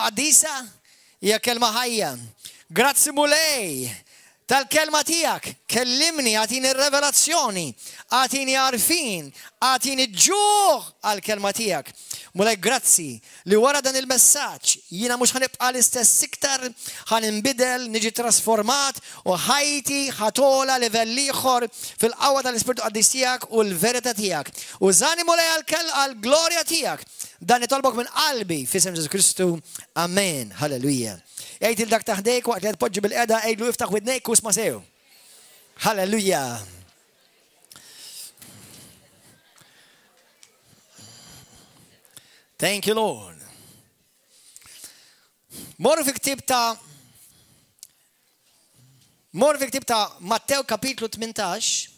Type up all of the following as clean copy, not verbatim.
qaddisa, hija kelma ħajja. Grazzi Mulej tal-kelma tiegħek. Kellimni, agħtini revelazzjoni, agħtini għarfien, agħtini ġuħ għall-kelma tiegħek. Mulej grazzi li wara dan il-messaġġ jiena mhux ħa nibqa' l-istess iktar, ħa ninbidel, niġi trasformat u ħajti ħa togħla livell ieħor fil-qawwa tal-Ispirtu Qaddis tiegħek u l-verità tiegħek. Użani Mulej għall-glorja tiegħek. Dan nitolbok minn qalbi f'isem Ġesù Kristu. Amen. Halleluja. Għid lil dak ta' ħdejk waqt li qed tpoġġi bilqiegħda għidlu iftaħ widnejk u isma' sew. Halleluja. Thank you, Lord. Morru fi ktib ta' Morru fi ktib ta' Mattew kapitlu 18.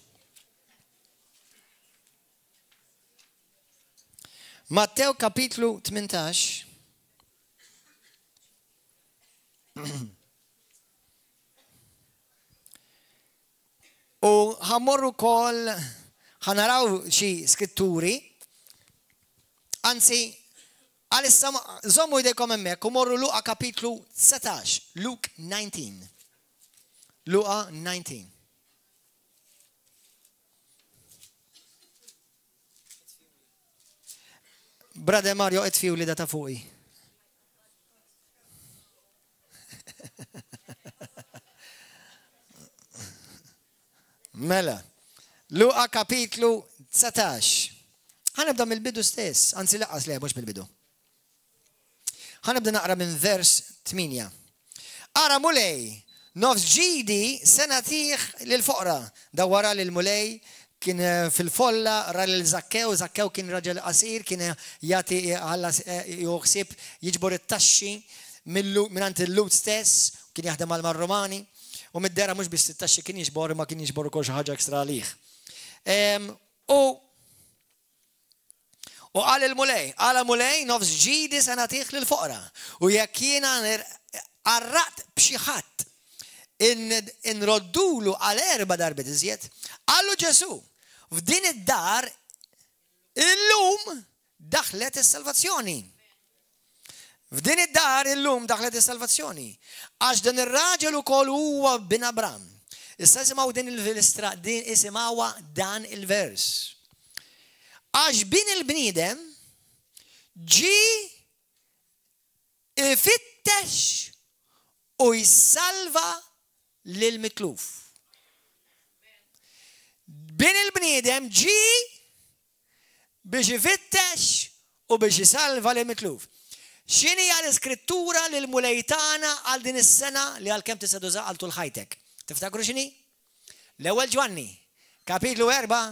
Mattew kapitlu 18. U ħammorru kol ħanaraw xi skritturi, anzi, għalissa żommu jdejkom hemmhekk u morru Luqa kapitlu 19, Luke 19. Luqa 19. Brother Mario, itfiw li data fuqi. Mela, Luqa kapitlu 19. Ħanibda mill-bidu stess, anzi laqas le mhux mill-bidu. Ħanibda naqra minn vers 8. Ara Mulej, nofs ġidi se nagħtih lill-foqra. Da wara li l-Mulej kien fil-folla ra lil Żakkew, Żakkew kien raġel qasir, kien jagħti ħallas jieħu ħsieb jiġbor it-taxxi mingħand il-Lhud stess, kien jaħdem mal-Rumani, u mid-dehra mhux biss it-taxxi kien jiġbor imma kien jiġbor ukoll xi ħaġa ekstra għalih. U U qal il-Mulej, Għala Mulej, nofs ġidi se nagħtih lill-foqra, u jekk jiena qarraqt b'xi ħadd, inroddulu għal erba' darbiet iżjed. Qallu Ġesù, F'din id-dar illum daħlet is-salvazzjoni. F'din id-dar illum daħlet is-salvazzjoni. Għax dan ir-raġel ukoll huwa bin Abram. Issa isimgħu din il-istra, din isimgħuha dan il-vers. Għax bin il-bniedem ġie ifittex u jsalva lill-mitluf. Bin il-bniedem ġie biex ifittex u biex isalva lill-mitluf. X'inhija l-iskrittura li l-Mulej tana għal din is-sena li għalkemm tista' tużaha għal tul ħajtek? Tiftakru x'inhi? L-Ewwel Ġwanni, kapitlu 4,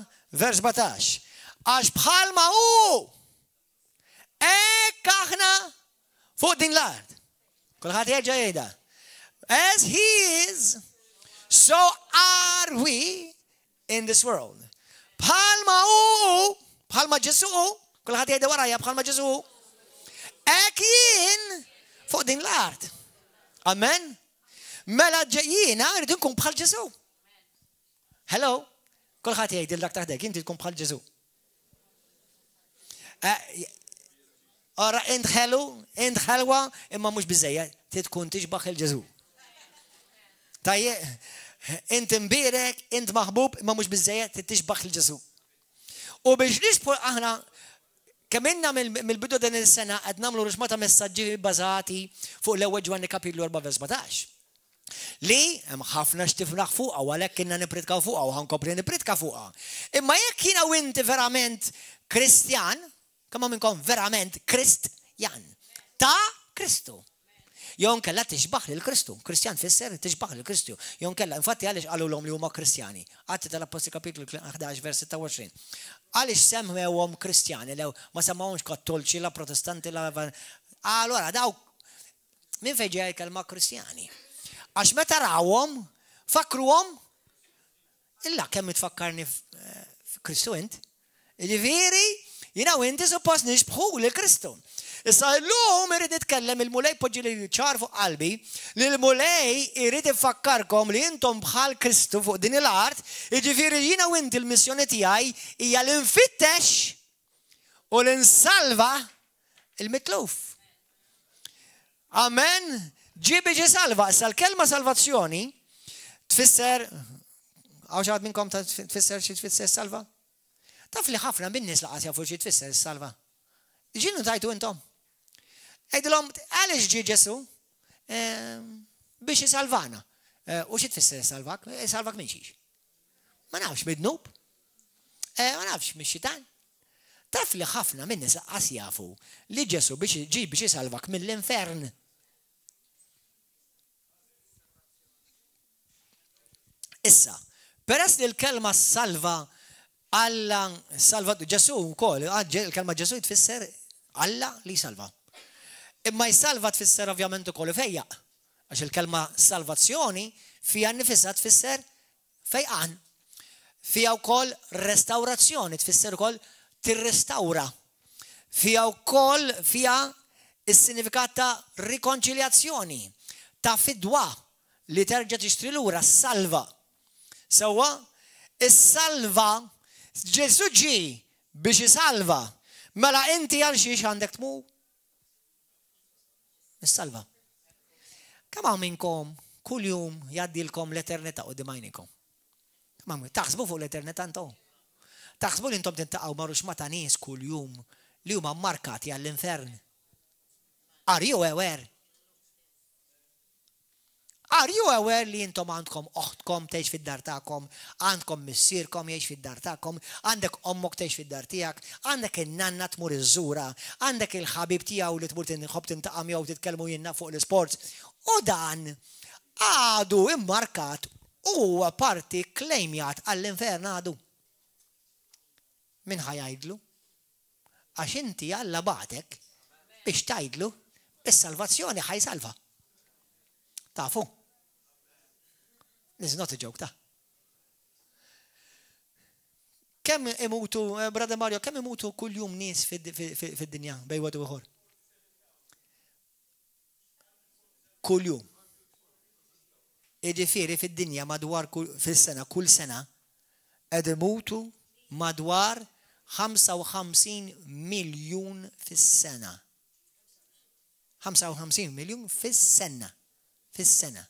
vers 17. Għax bħalma hu, hekk aħna fuq din l-art. Kulħadd jerġa' jgħidha. As he is, so are we in this world. Bħalma hu, bħalma Ġesu, kulħadd jgħidha warajja bħalma Ġesu, hekk jien fuq din l-art. Amen. Mela jiena rrid nkun bħal Ġesu. Hello? Kulħadd jgħid dak taħdek, inti tkun bħal Ġesu. Eh, ora int ħelu, int ħelwa, imma mhux biżejjed, trid tkun tixbaħ il-Ġesu. Tajje, int imbierek, int maħbub, imma mhux biżejjed, trid tixbaħ il-Ġesu. U biex nixbħu aħna Kemm ilna mill-bidu din is-sena qed nagħmlu ruxma ta' messaġġi bbażati fuq l-Ewwel Ġwanni kapitlu 4 vers 17. Li hemm ħafna x'tifraħ fuqha u għalhekk ilna nippritkaw fuqha u ħa nkompli nippritka fuqha. Imma jekk jiena u inti verament Kristjan, kemm hawn minnkom verament Kristjan? Ta' Kristu. Jew inkella tixbah lil Kristu. Kristjan tfisser tixbah lil Kristu. Jew inkella, infatti għaliex qalulhom li huma Kristjani? Atti tal-Appostli kapitlu 11 vers 26. Għaliex semmewhom Kristjani lew ma semmewhomx Kattolċi la Protestanti la Allura dawk minn fejn ġejja l-kelma Kristjani? Għax meta rawhom fakruhom Illa kemm tfakkarni f'Kristu int. Jiġifieri, jiena u inti suppost nixbħu lil Kristu. Issa llum irrid nitkellem il-Mulej poġġi li ċar fuq qalbi li l-Mulej irid ifakkarkom li intom bħal Kristu fuq din l-art, jiġifieri jiena u inti l-missjoni tiegħi hija li nfittex u li nsalva il-mitluf. Amen. Ġie biex isalva. Issa l-kelma salvazzjoni tfisser Hawn xi ħadd minnkom tfisser xi tfisser salva? Taf li ħafna minn nies laqas jafu xi tfisser salva. Ġinu tajtu intom. Għidilhom għaliex ġie Ġesu? Ehm, biex isalvana. Eh, u xi tfisser salvak? Eh, salvak minn xiex? Ma nafx mid-dnub. Eh, ma nafx mix-xitan. Taf li ħafna minn nies laqas jafu li Ġesu biex ġie biex isalvak mill-infern. Issa, peress li l-kelma salva Alla salva Ġesu wkoll, il-kelma Ġesu tfisser Alla li jsalva. Imma jsalva tfisser ovvjament ukoll ifejjaq. Għax il-kelma salvazzjoni fiha nnifisha tfisser fejqan. Fiha wkoll restawrazzjoni tfisser ukoll tirrestawra. Fiha wkoll fiha s-sinifikat ta' rikonċiljazzjoni, ta' fidwa li terġa' tixtri lura, salva. Sewwa, is-salva, Ġesù ġie biex isalva. Mela inti għal xiex għandek tmur? Is-salva. Kemm hawn minnkom kuljum jgħaddilkom l-eternità quddiem għajnejkom? Kemm hawn taħsbu fuq l-eternità intom? Taħsbu li intom tintaqgħu ma' ruxma ta' nies kuljum li huma mmarkati għall-infern? Are you aware? Are you aware li intom għandkom oħtkom tgħix fid-dar tagħkom, għandkom missierkom jgħix fid-dar tagħkom, għandek ommok tgħix fid-dar tiegħek, għandek in-nanna tmur iżżurha, għandek il-ħabib tiegħu li tmur tinħobb tintaqa' miegħu titkellmu jiena fuq l-isports. U dan għadu immarkat u huwa parti kklejmjat għall-infern għadu. Min ħa jgħidlu? Għax inti Alla bagħtek biex tgħidlu is-salvazzjoni ħa jsalva. Tafu? This is not a joke ta. Kemm imutu, eh, Brother Mario, kemm imutu kuljum nies fid-dinja bej wieħed u ieħor? Kuljum. Jiġifieri fid-dinja madwar fis-sena, kull sena, qed imutu madwar 55 miljun fis-sena. 55 miljun fis-sena. Fis-sena.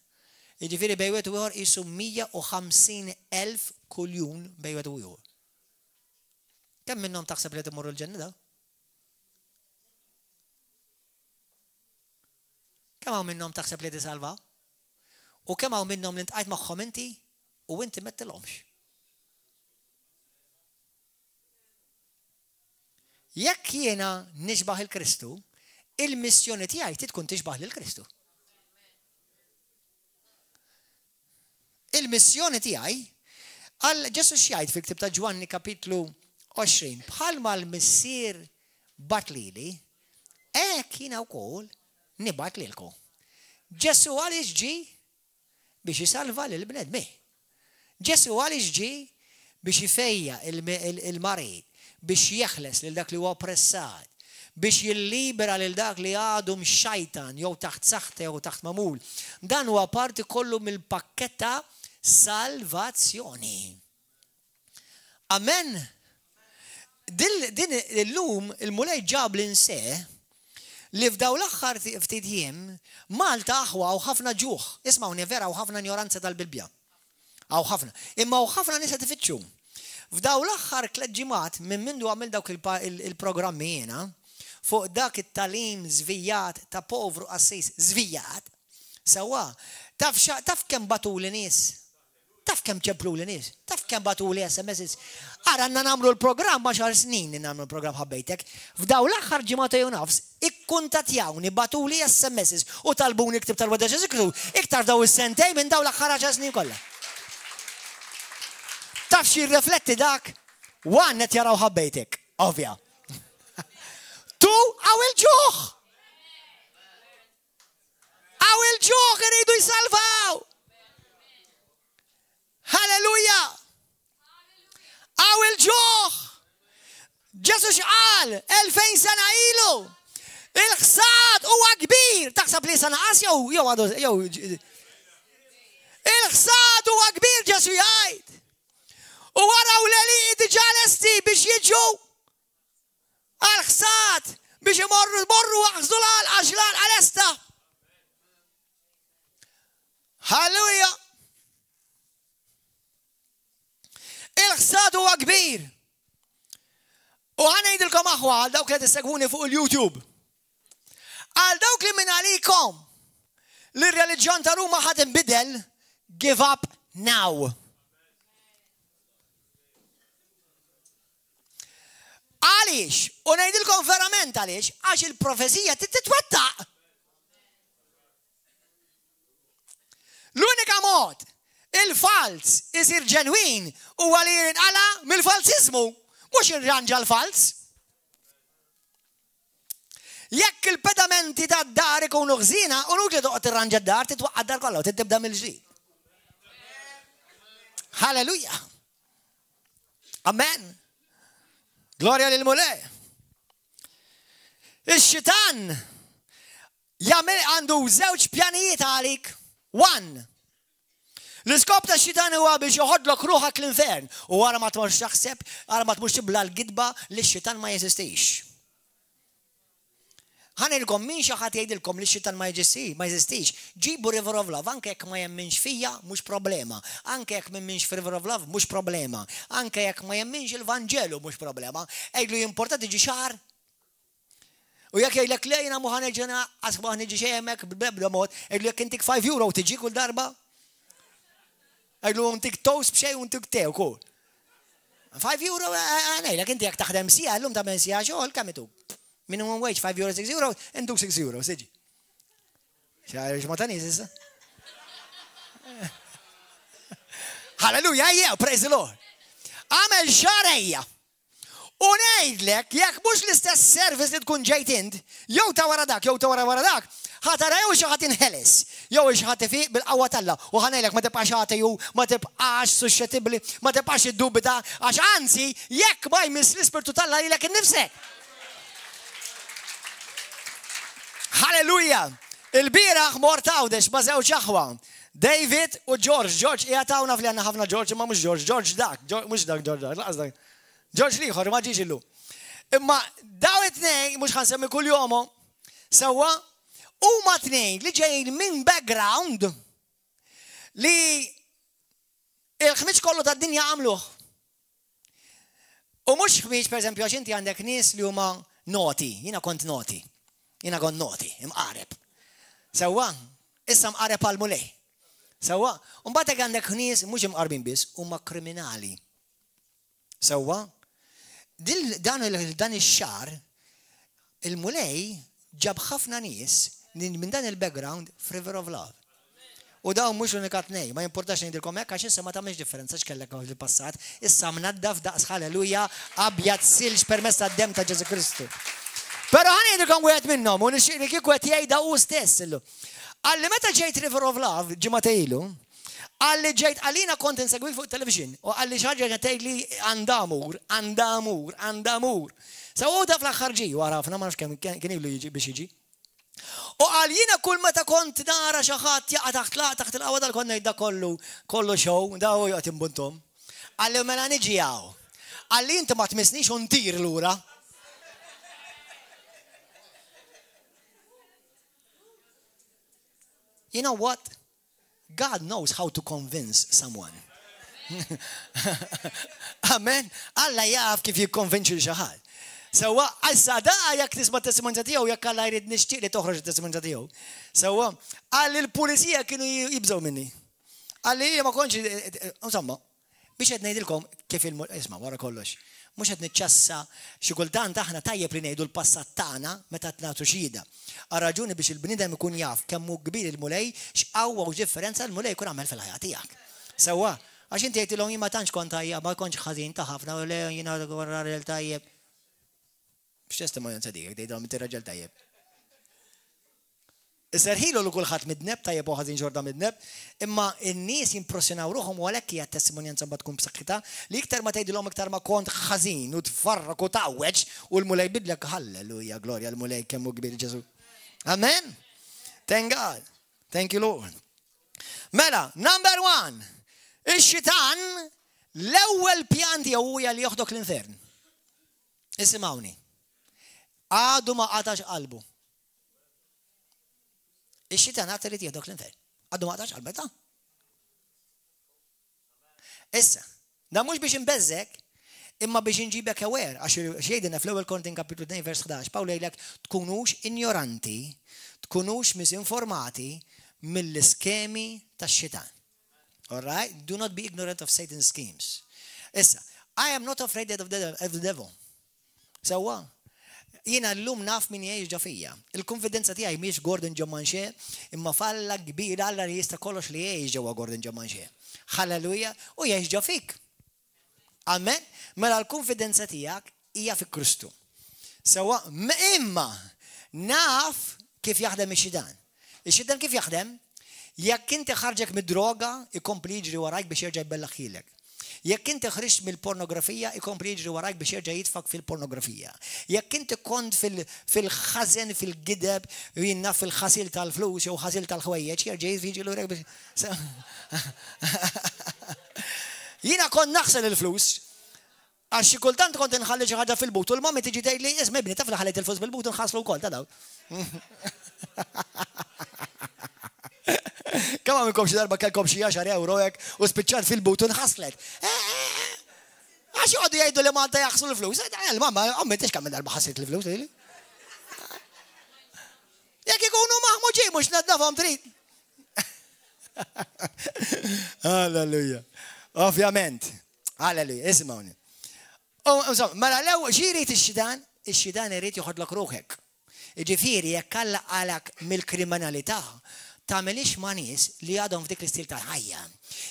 Jiġifieri bejn wieħed u ieħor qisu 150 elf kuljum bejn wieħed u ieħor. Kemm minnhom taħseb li qed imorru l-ġenna dawn? Kemm hawn minnhom taħseb li tisalva? U kemm hawn minnhom li ntqajt magħhom inti u inti mettilhomx? Jekk jiena nixbaħ il-Kristu, il-missjoni tiegħi trid tkun tixbaħ lil Kristu. Il-missjoni tiegħi għal Ġesu x'jgħid fil-ktib ta' Ġwanni kapitlu 20, bħalma l-Missier bagħat lili, hekk jiena wkoll nibgħat lilkom. Ġesu għaliex ġie? Biex isalva lill-bnedmin. Ġesu għaliex ġie? Biex ifejjaq il-marid, biex jeħles lil dak li huwa oppressat, biex jillibera lil dak li għadu mxajtan jew taħt saħta jew taħt magħmul. Dan huwa parti kollu mill-pakkett ta' salvazzjoni. Amen. Din illum il-Mulej ġab l-inse li f'daw l-aħħar ftit jiem Malta aħwa u ħafna ġuħ. Ismawni vera u ħafna ignoranza tal-Bibbja. Hawn ħafna. Imma hawn ħafna nies qed ifittxu. F'dawn l-aħħar tlett ġimgħat minn mindu għamilt dawk il-programmi jiena fuq dak it-tagħlim żvijat ta' povru qassis żvijat, sewwa, taf taf kemm bagħtuli nies? Taf kemm ċempluli nies? Taf kemm bagħtuli SMSs? Ara għandna nagħmlu l-programm għaxar snin li nagħmlu l-programm ħabbejtek. F'dawn l-aħħar ġimgħa u nofs ikkuntattjawni, bagħtuli SMSs u talbuni l-ktieb tal-Wegħda Ġesù Kristu iktar f'dawn is-sentejn minn dawn l-aħħar għaxar snin kollha. Taf x'jirrefletti dak? One, qed jaraw ħabbejtek, ovvja. Two, hawn il-ġuħ! Hawn il-ġuħ iridu jsalvaw! Halleluja! Hawn il-ġuħ! Ġesu x'qal 2000 sena ilu. Il-ħsad huwa kbir. Taħseb li sena qas jew jew għadu jew Il-ħsad huwa kbir Ġesu jgħid. U waraw l-għelieqi diġà lesti biex jiġu għal-ħsad biex imorru morru aħżdu l-għalqa għax l-għalqa lesta. kbir. U ħa ngħidilkom aħwa għal dawk li qed fuq il-YouTube. Għal dawk li minn għalikom li r-reliġjon ta' Ruma ħad inbidel, give up now. Għaliex? U ngħidilkom verament għaliex, għax il-profezija titwettaq. L-unika mod il-falz isir ġenwin huwa li jinqala mill-falsiżmu, mhux irranġa l-falz. Jekk il-pedamenti tad-dar ikunu ħżiena, u li toqgħod tirranġa d-dar, titwaqqa' d-dar kollha u tibda mill-ġdid. Halleluja. Amen. Glorja lil Mulej. Ix-xitan jagħmel għandu żewġ pjanijiet għalik. One. L-iskop ta' xitan huwa biex joħodlok ruħak l-infern u wara ma tmurx taħseb, wara ma tmurx tibla l-gidba li x-xitan ma jeżistix. Ħa ngħidilkom min xi ħadd jgħidilkom li x-xitan ma jeżistix, ma jeżistix. Ġibu River of Love, anke jekk ma jemminx fija, mhux problema. Anke jekk m'emminx f'River of Love, mhux problema. Anke jekk ma jemminx il-Vanġelu, mhux problema. Għidlu jimporta tiġi xahar. U jekk jgħidlek le jiena mhu ħa niġi lanqas ma niġi xejn hemmhekk bl-ebda mod, għidlu jekk intik 5 euro tiġi kull darba. Għidlu intik toast b'xejn u intik te wkoll. 5 euro, ngħidlek inti jekk taħdem siegħa, llum tagħmel siegħa xogħol kemm ituk? Minimum wage 5 euro 6 euro, intuk 6 euro, siġi. Xi ma ta' issa. Halleluja, yeah, praise the Lord. Għamel xahar ejja. U ngħidlek, jekk mhux l-istess service li tkun ġejt int, jew ta' wara dak, jew ta' wara wara dak, ħa tara jew xi ħadd inħeles, jew xi ħadd ifiq bil-qawwa t'Alla. U ħa ngħidlek ma tibqax ateju, ma tibqax suxxettibbli, ma tibqax iddubita, għax anzi, jekk ma jmiss l-Ispirtu t'Alla lilek innifsek. Halleluja! Il-bieraħ mort Għawdex ma' żewġ aħwa, David u George. George qiegħed hawn naf li għandna ħafna George imma mhux George, George dak, mhux dak George dak, laqas dak. George l-ieħor ma ġiex illum. Imma daw it-tnejn, mhux ħa nsemmi kuljomhom, sewwa, huma tnejn li ġejjin minn background li il-ħmiġ kollu tad-dinja għamluh. U mhux ħmiġ, per eżempju, għax inti għandek nies li huma noti, jiena kont noti, jiena kont noti, imqareb. Sewwa, issa mqareb għal Mulej. Sewwa, u mbagħad għandek nies mhux imqarbin biss, huma kriminali. Sewwa, dan ix-xahar il-Mulej ġab ħafna nies minn dan il-background f'River of Love. U dawn mhux l-unika tnej, ma jimportax ngħidilkom hekk għax issa ma tagħmilx differenza x'kellek fil-passat, issa mnaddaf daqs halleluja abjad silġ permezz tad-demm ta' Ġesù Kristu. Però ħa ngħidilkom wieħed minnhom u nixtieq li kieku qed jgħidha hu stess illum. Qalli meta ġejt River of Love ġimgħa ilu, qalli ġejt għalina kont insegwik fuq television u qalli xi ħaġa tgħidli għandha mur, għandha mur, għandha mur. Sa u da fl-aħħar ġie wara ħafna ma nafx kemm kien ilu jiġi biex jiġi. U qal jiena kull meta kont nara xi ħadd jaqa' taħt laq taħt il-qawwa dal kont ngħid da kollu kollu show, da hu joqgħod imbuntom. Qalli mela niġi hawn. Qalli inti ma tmissnix u ntir lura. You know what? God knows how to convince someone. Amen. Alla jaf kif jikkonvinċi xi ħadd. Sewwa, issa da jekk tisma' testimonjanza tiegħu jekk Alla jrid nixtieq li toħroġ it-testimonjanza tiegħu. Sewwa, qal il-pulizija kienu jibżgħu minni. Qal li ma kontx insomma, biex qed ngħidilkom kif il isma' wara kollox. Mhux qed niċċassa xi kultant aħna tajjeb li ngħidu l-passat tagħna meta qed nagħtu xhieda. Għal raġuni biex il-bniedem ikun jaf kemm hu kbir il-Mulej, x'qawwa u x'differenza l-Mulej ikun għamel fil-ħajja tiegħek. Sewwa, għax inti għidtilhom jien ma tantx kont tajjeb, ma kontx ħażin ta' ħafna, u le jiena raġel tajjeb. X'testimonjanza dik jekk tgħidilhom inti raġel tajjeb? Iserħilu li kulħadd midneb, tajjeb u ħażin xorta midneb, imma n-nies jimpressjonaw ruħhom u għalhekk hija t-testimonjanza mbagħad tkun b'saħħitha li iktar ma tgħidilhom iktar ma kont ħażin u tfarrak u tgħawweġ u l-Mulej bidlek halleluja glorja l-Mulej kemm hu kbir Ġesù. Amen. Thank God. Thank you Lord. Mela, number one, ix-xitan l-ewwel pjan tiegħu huwa li joħdok l-infern. Isimgħuni. Għadu ma qatax qalbu. Ix-xitan għad irid jieħdok l-infern. Għadu ma qatax qalbu ta'. Issa, da mhux biex inbeżżek, Imma biex inġibek aware, għax x'jgħidilna fl-ewwel Korintin kapitlu 2 vers 11, Pawlu jgħidlek tkunux injoranti, tkunux misinformati mill-iskemi tax-xitan. All right? Do not be ignorant of Satan's schemes. Issa, I am not afraid of the, of the devil. Sewwa, jiena llum naf min jgħix ġo fija. Il-konfidenza tiegħi mhix Gordon Ġommanxe, imma f'Alla kbir Alla li jista' kollox li jgħix ġewwa Gordon Ġommanxe. Halleluja, u jgħix ġo fik. Amen? Mela l-konfidenza tiegħek hija fi Kristu. Sewwa, imma naf kif jaħdem ix-xitan. Ix-xitan kif jaħdem? Jekk inti ħarġek mid-droga, ikompli jiġri warajk biex jerġa' jbellaħhielek. Jekk inti ħriġt mill-pornografija, ikompli jiġri warajk biex jerġa' jitfgħek fil-pornografija. Jekk inti kont fil-ħażen, fil-gideb, jien naf fil-ħasil tal-flus jew ħasil tal-ħwejjeġ, jerġa' jiġri lurek biex. Jiena kont naħsel il-flus, għax xi kultant kont inħalli xi ħaġa fil-but u l-mommy tiġi tgħidli, isma' ibni taf li ħallejt il-flus bil-but inħasslu wkoll ta' dawn. Kemm għamilkom xi darba kellkom xi 10 euro hekk u spiċċat fil-but u nħaslet. Eh, eh, eh. Għax joqogħdu jgħidu li Malta jaħslu l-flus. Il-mamma, ommi tix kemm darba ħassit l-flus lili. Jekk ikunu maħmuġin mhux naddafhom trid. Halleluja. Ovvjament. Halleluja, isimgħuni. Mela lew xi jrid ix-xitan? Ix-xitan irid joħodlok ruħek. Jiġifieri jekk Alla qalak mill-kriminalità, tagħmilhiex ma' nies li għadhom f'dik l-istil ta' ħajja.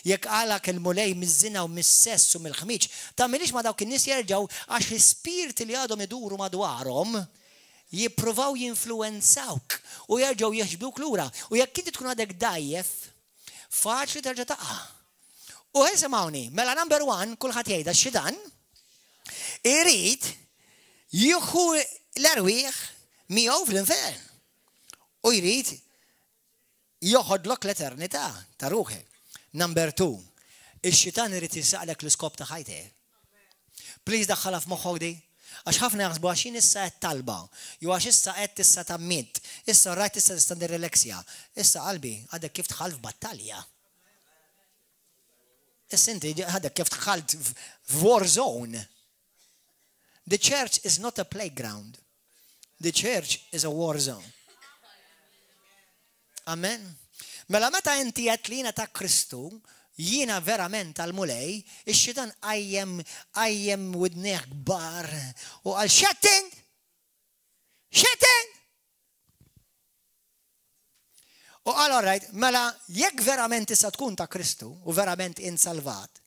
Jekk qalak il-Mulej miż-żina u mis-sess u mill-ħmieġ, tagħmilhiex ma' dawk in-nies jerġgħu għax l-ispirti li għadhom iduru madwarhom jippruvaw jinfluwenzawk u jerġgħu jiġbduk lura. U jekk inti tkun għadek dgħajjef, faċli terġa' taqa'. U isimgħuni, mela number one, kulħadd jgħidha x-xitan irid jieħu l-erwieħ miegħu fl-infern. U jrid joħodlok l-eternità ta' ruħek. Number two, ix-xitan irid jisaqlek l-iskop ta' ħajtek. Please daħħalha f'moħħok di. Għax ħafna jaħsbu għax jien issa qed talba, jew għax issa qed issa tgħammidt, issa rajt issa nista' nirrelaxja. Issa qalbi għadek kif dħalt f'battalja. Issa inti għadek kif dħalt f'war zone. The church is not a playground. The church is a war zone. Amen. Mela meta inti qed li jiena ta' Kristu, jiena verament tal-Mulej, ix-xitan qajjem qajjem widnejh kbar u qal x'qed int? X'qed int? U qal alright, mela jekk verament issa tkun ta' Kristu u verament int salvat,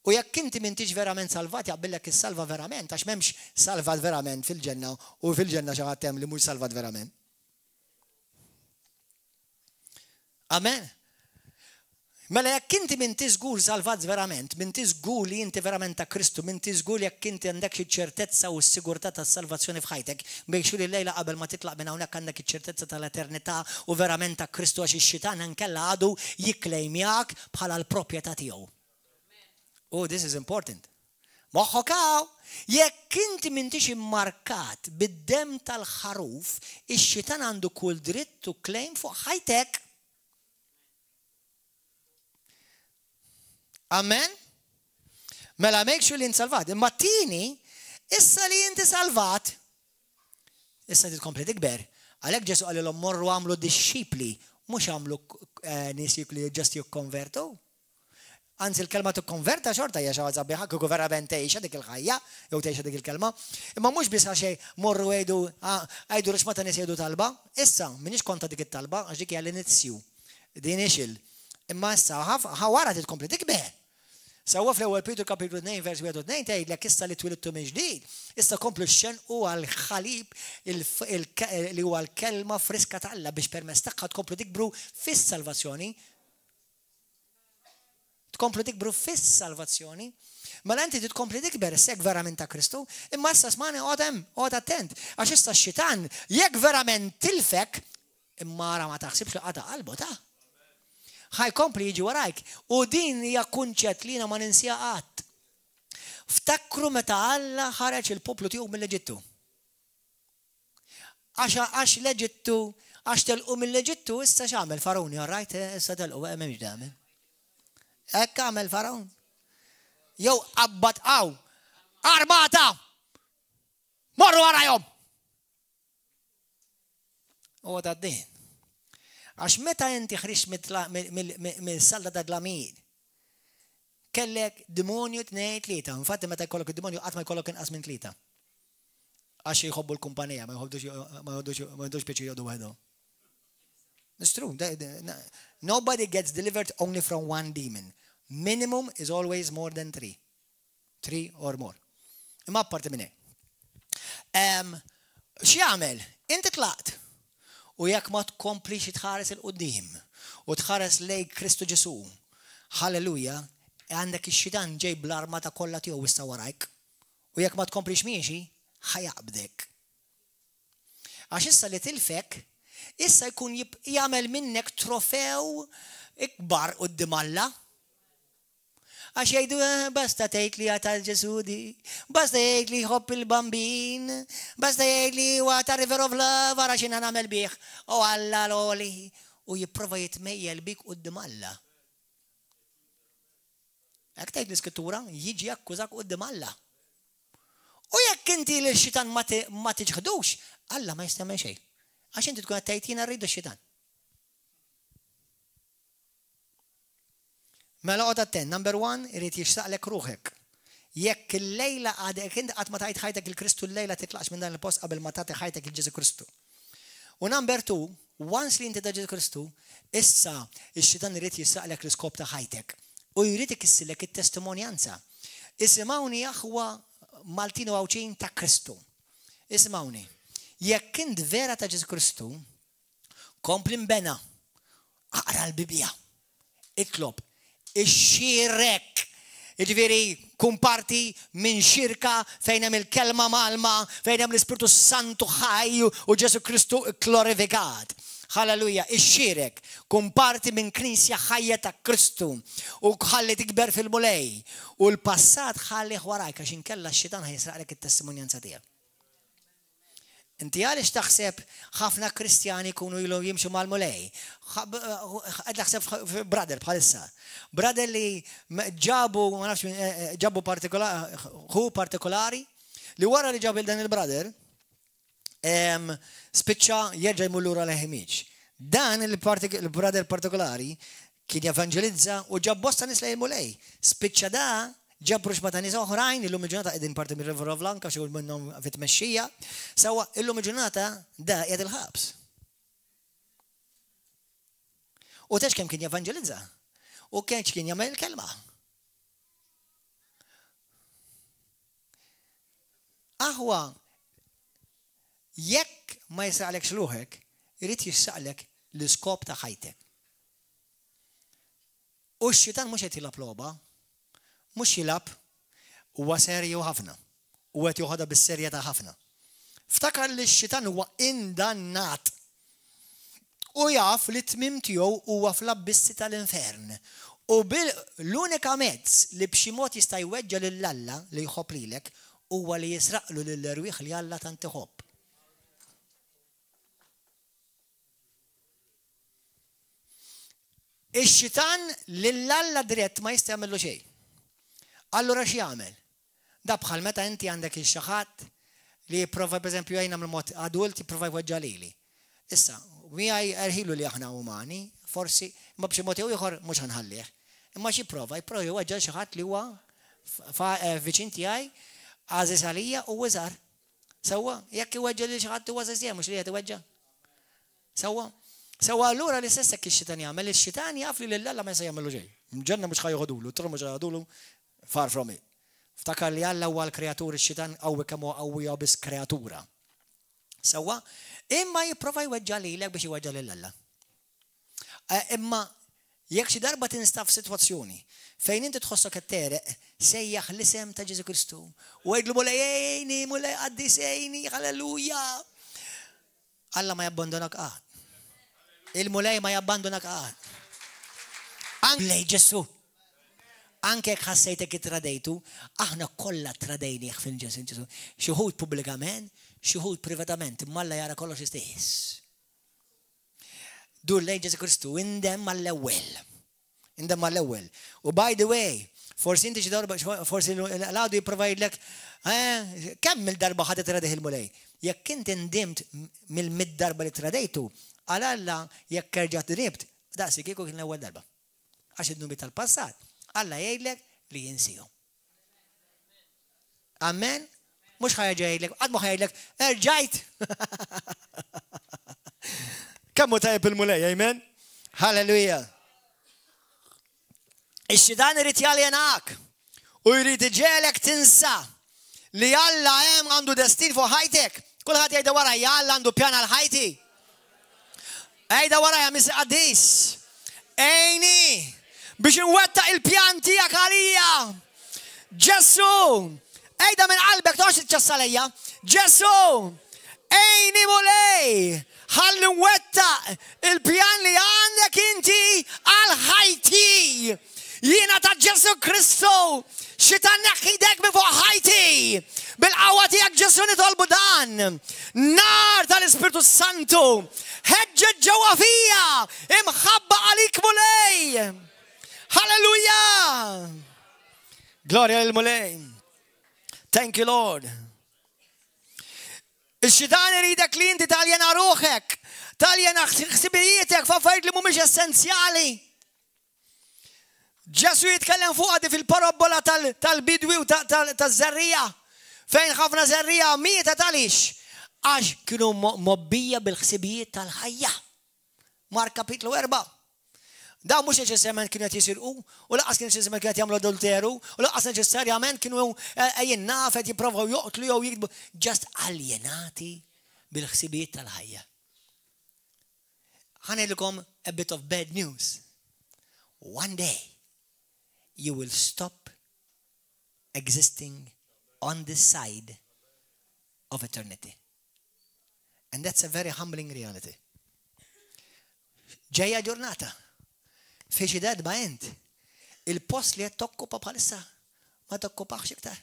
u jekk inti m'intix verament salvat jaqbillek issalva verament għax m'hemmx salvat verament fil-ġenna u fil-ġenna xi ħadd hemm li mhux salvat verament. Amen. Mela jekk inti m'inti żgur salvat verament, m'inti żgur li inti verament ta' Kristu, m'inti żgur jekk inti għandek xi ċertezza u s-sigurtà tas-salvazzjoni f'ħajtek, make sure li llejla qabel ma titlaq minn hawnhekk għandek iċ-ċertezza tal-eternità u verament ta' Kristu għax ix-xitan inkella għadu jikklejmjak bħala l-proprjetà tiegħu. Oh, this is important. Moħħok hawn! Jekk inti m'intix immarkat bid-demm tal-ħaruf, ix-xitan għandu kull dritt u claim fuq ħajtek. Amen? Mela make sure li int salvat. Imma t-tieni, issa li inti salvat, issa trid tkompli tikber. Għalhekk Ġesu qalilhom morru għamlu dixxipli, mhux għamlu eh, nies li just jikkonvertu. Anzi l-kelma tikkonverta xorta hija xi ħaġa sabiħa kieku verament tgħixha dik il-ħajja jew tgħixha dik il-kelma. Imma mhux biss għax morru għidu għidu rixma ta' nies jgħidu talba. Issa m'iniex kontra dik it-talba għax dik hija l-inizju. The initial. Imma issa ħa wara trid tkompli tikber. Sewwa fl-ewwel Pietru kapitlu 2 vers 1 u 2 tgħidlek issa li twilidtu minn ġdid, issa komplu xxenqu għall-ħalib li huwa l-kelma friska ta' Alla biex permezz tagħha tkomplu tikbru fis-salvazzjoni Tkomplu tikbru fis-salvazzjoni. Mela inti trid tkompli tikber issa jekk verament ta' Kristu, imma issa smani oqgħod hemm, oqgħod attent, għax issa x-xitan jekk verament tilfek, imma ara ma taħsibx li qata' qalbu ta'. Ħa jkompli jiġi warajk. U din hija kunċett li jiena ma ninsieha qatt. Ftakru meta Alla ħareġ il-poplu tiegħu mill-Eġittu. Għax għax l-Eġittu, għax telqu mill-Eġittu, issa x'għamel Fargħun? All right, eh, issa telqu, eh, m'hemmx dami. Hekk għamel Fargħun. Jew qabbad qaw. Armata! Morru warajhom! Huwa ta' din. Għax meta inti ħriġt mill-salda ta' dlamid, kellek demonju tnej tlieta. Infatti meta jkollok id-demonju qatt ma jkollok inqas minn tlieta. Għax jħobbu l-kumpanija, ma jħobbux pjaċir joqogħdu waħedhom. It's true. Nobody gets delivered only from one demon. Minimum is always more than three. Three or more. Imma apparti minn hekk. X'jagħmel? Inti tlaqt. U jekk ma tkomplix tħares il-qudiem u tħares lejn Kristu Ġesu, halleluja, għandek ix-xitan ġej bl-armata kollha tiegħu issa warajk. U jekk ma tkomplix miexi, ħa jaqbdek. Għax issa li tilfek, issa jkun jagħmel minnek trofew ikbar quddiem Alla. Għax jgħidu, eh, basta tgħid li ta' Ġesu di, basta jgħid li jħobb il-bambin, basta jgħid li huwa ta' River of Love, ara x'inha nagħmel bih, u Alla l-għoli, u jipprova jitmejjel bik quddiem Alla. Hekk tgħid l-Iskrittura, jiġi akkużak quddiem Alla. U jekk inti lil xitan ma tiġħdux, Alla ma jista' jagħmel xejn. Għax inti tkun qed tgħid jiena rridu x-xitan. Mela oqgħod attent, number one, irid jixtaqlek ruħek. Jekk il-lejla għadek int qatt ma tajt ħajtek il Kristu l-lejla titlaqx minn dan il-post qabel ma tagħti ħajtek il Ġesu Kristu. U number two, once li inti ta' Ġesu Kristu, issa x-xitan irid jisraqlek l-iskop ta' ħajtek u jrid ikissilek it-testimonjanza. Isimgħuni aħwa Maltin u Għawdxin ta' Kristu. Isimgħuni. Jekk int vera ta' Ġesu Kristu, kompli mbena, aqra l-Bibbja, itlob, ixxierek. Jiġifieri kun parti minn xirka fejn hemm il-kelma mgħallma, fejn hemm l-Ispirtu Santu ħaj u Ġesu Kristu glorifikat. Halleluja, ixxierek, kun parti minn knisja ħajja ta' Kristu u ħalli tikber fil-Mulej. U l-passat ħallih warajk għax inkella x-xitan ħa jisraqlek it-testimonjanza tiegħek. Inti għaliex taħseb ħafna Kristjani jkunu ilhom jimxu mal-Mulej? Qed naħseb brother bħalissa. Brother li ġabu, ma nafx min, eh, eh, ġabu partikolari, hu partikolari, li wara li ġabu dan il-brother, spiċċa jerġa' jmur lura l-ħemiġ. Dan il-brother partikolari Kien jevanġelizza u ġab bosta nies lejn il-Mulej. Spiċċa da, ġab ruxma ta' nies oħrajn, illum il-ġurnata qegħdin parti mir-River of Lanka xi wħud minnhom fit-tmexxija. Sewwa, illum il-ġurnata da qiegħed il-ħabs. U tex kemm kien jevanġelizza. U kemm kien jagħmel il-kelma. Aħwa, jekk ma jisraqlekx ruħek, irid jisraqlek l-iskop ta' ħajtek. U x-xitan mhux qed jilgħab logħba, mhux jilgħab, huwa serju ħafna u qed joħodha bis-serjetà ħafna. Ftakar li x-xitan huwa indannat u jaf li t-tmiem tiegħu huwa fl-abbissi tal-infern. U l-unika mezz li b'xi mod jista' jweġġa' lil Alla li jħobb lilek huwa li jisraqlu lill-erwieħ li Alla tant iħobb. Ix-xitan lil Alla dirett ma jista' jagħmillu xejn. Allura x'jagħmel? Da bħal meta inti għandek il xi ħadd li jipprova pereżempju jgħinna mill-mod adult jipprova jweġġa' lili. Issa, miegħi erħilu li aħna umani, forsi, imma b'xi mod jew ieħor mhux ħa nħallih. Imma x'jipprova? Jipprova jweġġa' xi ħadd li huwa eh, viċin tiegħi, għażiż għalija u iżgħar. Sewwa, jekk iweġġa' lil xi ħadd huwa għażiż tiegħi mhux li qed iweġġa'. Sewwa? Sewwa allura l-istess hekk ix-xitan jagħmel, ix-xitan jaf li lil Alla ma jista' jagħmillu xejn. Ġenna mhux ħa joħodulu, tron mhux ħa joħodulu, far from it. Ftakar li Alla huwa l-kreatur, ix-xitan qawwi kemm huwa qawwi huwa biss kreatura. Sewwa? Imma jipprova jweġġa' lilek biex iweġġa' lil Alla. Eh, imma jekk xi darba tinstab f'sitwazzjoni fejn inti tħossok qed tegħreq, sejjaħ l-isem ta' Ġesù Kristu u għidlu Mulej għinni, Mulej qaddis għinni, halleluja. Alla ma jabbandonak qatt. Il-Mulej ma jabbandonak qatt. Anke lej Ġesù. Anke jekk ħassejtek ittradejtu, aħna kollha ttradejnieh fil-Ġesù. Ġesù. Xi wħud pubblikament, xi wħud privatament, imma Alla jara kollox istess. Dur lejn Ġesù Kristu, indem mal-ewwel. Indem mal-ewwel. U by the way, Forsi inti xi darba, forsi l-għadu jipprova jgħidlek, eh, kemm il-darba ħadd tradih il-Mulej. Jekk inti ndimt mill-mid darba li tradejtu, għal Alla jekk erġa' dnibt, daqsi kieku kien l-ewwel darba. Għax id-dnubiet tal-passat, Alla jgħidlek li jinsihom. Amen? Mhux ħa jerġa' jgħidlek, qatt ma ħa jgħidlek, erġajt! Kemm hu tajjeb il-Mulej, amen? Halleluja! Ix-xitan irid jaljenak u jrid iġegħlek tinsa li Alla hemm għandu destin fuq ħajtek. Kulħadd jgħidha warajja, Alla għandu pjan għal ħajti. Għidha warajja, Missier Qaddis. Għinni biex inwettaq il-pjan tiegħek għalija. Ġesu, għidha minn qalbek, toqgħodx tiċċassa lejja. Ġesu, għinni Mulej, ħalli nwettaq il-pjan li għandek inti għal ħajti. Jiena ta' Ġesu Kristu, xitan neħħi jdek minn fuq ħajti. Bil-qawwa tiegħek Ġesu nitolbu dan. Nar tal-Ispirtu Santu, ħeġġeġ ġewwa fija imħabba għalik Mulej. Halleluja! Glorja lil Mulej. Thank you Lord. Ix-xitan iridek li inti taljena ruħek, taljena ħsibijietek f'affarijiet li mhumiex essenzjali. Ġesu jitkellem fuqha di fil-parabbola tal-bidwi u taż-żerriegħa, fejn ħafna żerriegħa mietet għaliex? Għax kienu mgħobbija bil-ħsibijiet tal-ħajja. Mark kapitlu 4. Dawn mhux neċessarjament kienu qed jisirqu, u lanqas kienu neċessarjament kienu qed jagħmlu adulteru, u lanqas neċessarjament kienu eh, jien naf qed jipprovaw joqtlu jew jikdbu, just aljenati bil-ħsibijiet tal-ħajja. Ħa ngħidilkom a bit of bad news. One day you will stop existing on this side of eternity. And that's a very humbling reality. Ġejja ġurnata fi xi darba int il-post li qed tokkupa bħalissa ma tokkupax iktar.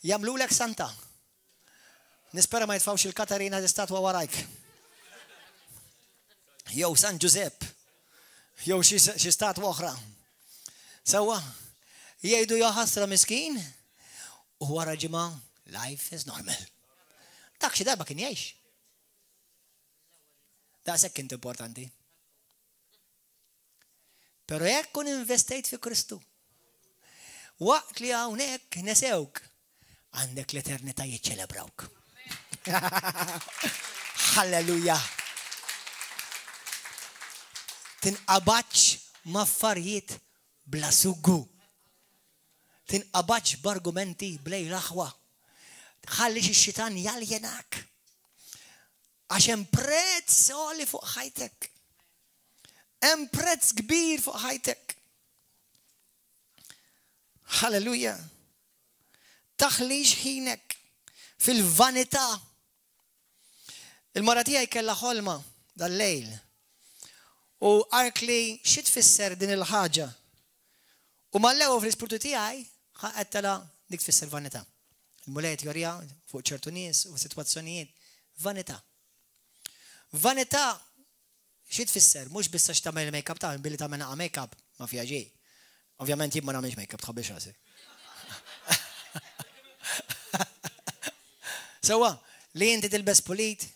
Jagħmlulek santa. Nispera ma jitfawx il-Katarina l-istatwa warajk. Jew San Ġużepp. Jew xi statwa oħra. Sewwa, jgħidu ja ħasra miskin u wara ġimgħa life is normal. Dak xi darba kien jgħix. Daqshekk int importanti. Pero jekk kun investejt fi Kristu, waqt li hawnhekk nesewk, għandek l-eternità jiċċelebrawk. Halleluja! Tinqabadx m'affarijiet bla sugu. Tinqabadx b'argumenti blej l-aħwa. Tħallix ix-xitan jaljenak. Għax hemm prezz għoli fuq ħajtek. Hemm prezz kbir fuq ħajtek. Halleluja. Taħlix ħinek fil-vanità. Il-mara tiegħi kellha ħolma dal-lejl. U qaltli xi tfisser din il-ħaġa. U mal-ewwel fl-ispirtu tiegħi għedtilha dik tfisser vanità. Il-Mulej qed joriha fuq ċertu nies u sitwazzjonijiet. Vanità. Vanità xi tfisser? Mhux biss għax tagħmel il-makeup ta' billi tagħmel naqa' makeup ma fiha xejn. Ovvjament jien ma nagħmilx makeup tħabbix rasi. Sewwa, li inti tilbes pulit,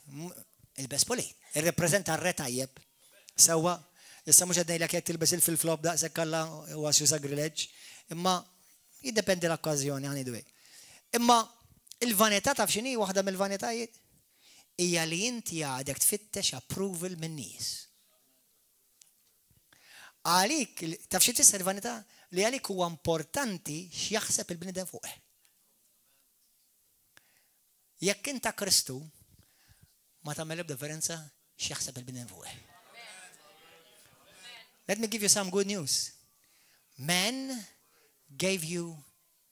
ilbes pulit, irrepreżenta r-re tajjeb. Sewwa, issa mhux qed ngħidlek jekk tilbes il-flip-flop daqshekk Alla huwa xi sagrileġġ, imma jiddependi l-okkażjoni ħa ngħidu hekk. Imma il-vanità taf x'inhi waħda mill-vanitajiet? Hija li inti għadek tfittex approval min-nies. Għalik, taf xi tfisser vanità? Li għalik huwa importanti x'jaħseb il-bniedem fuqek. Jekk int ta' Kristu, ma tagħmel ebda differenza x'jaħseb il-bniedem fuqek. Let me give you some good news. Men gave you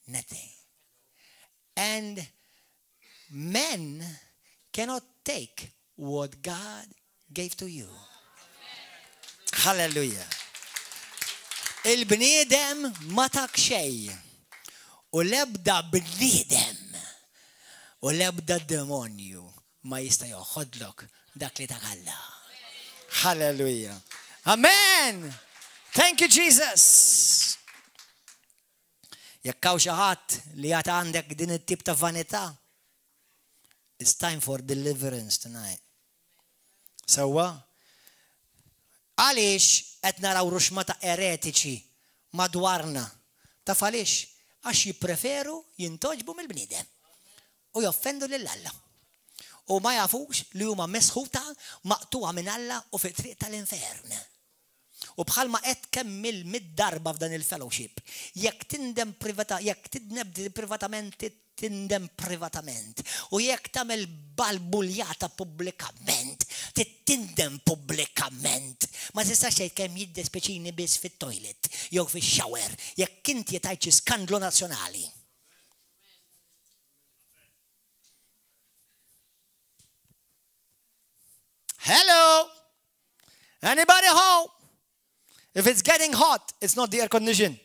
nothing. And men cannot take what God gave to you. Hallelujah. Il-bniedem ma tak xejn. U l-ebda bniedem u l-ebda demonju ma jista' joħodlok dak li tak Alla. Hallelujah. Amen. Thank you, Jesus. Jekk hawn xi ħadd li għad għandek din it-tip ta' vanità, it's time for deliverance tonight. Sewwa? Għaliex qed naraw ruxma ta' eretiċi madwarna? Taf għaliex? Għax jippreferu jintgħoġbu mill-bniedem u joffendu lil Alla. U ma jafux li huma mesħuta, maqtugħa minn Alla u fit-triq tal-infern. U bħalma għedt kemm-il mid-darba f'dan il-fellowship, jekk tindem privata, jekk tidneb privatament tindem privatament. U jekk tagħmel balbuljata pubblikament, trid tindem pubblikament. Ma tistax tgħid kemm jiddispjaċini biss fit-toilet jew fix-shower jekk inti qed tgħid xi skandlu nazzjonali. Hello! Anybody home? If it's getting hot, it's not the air condition.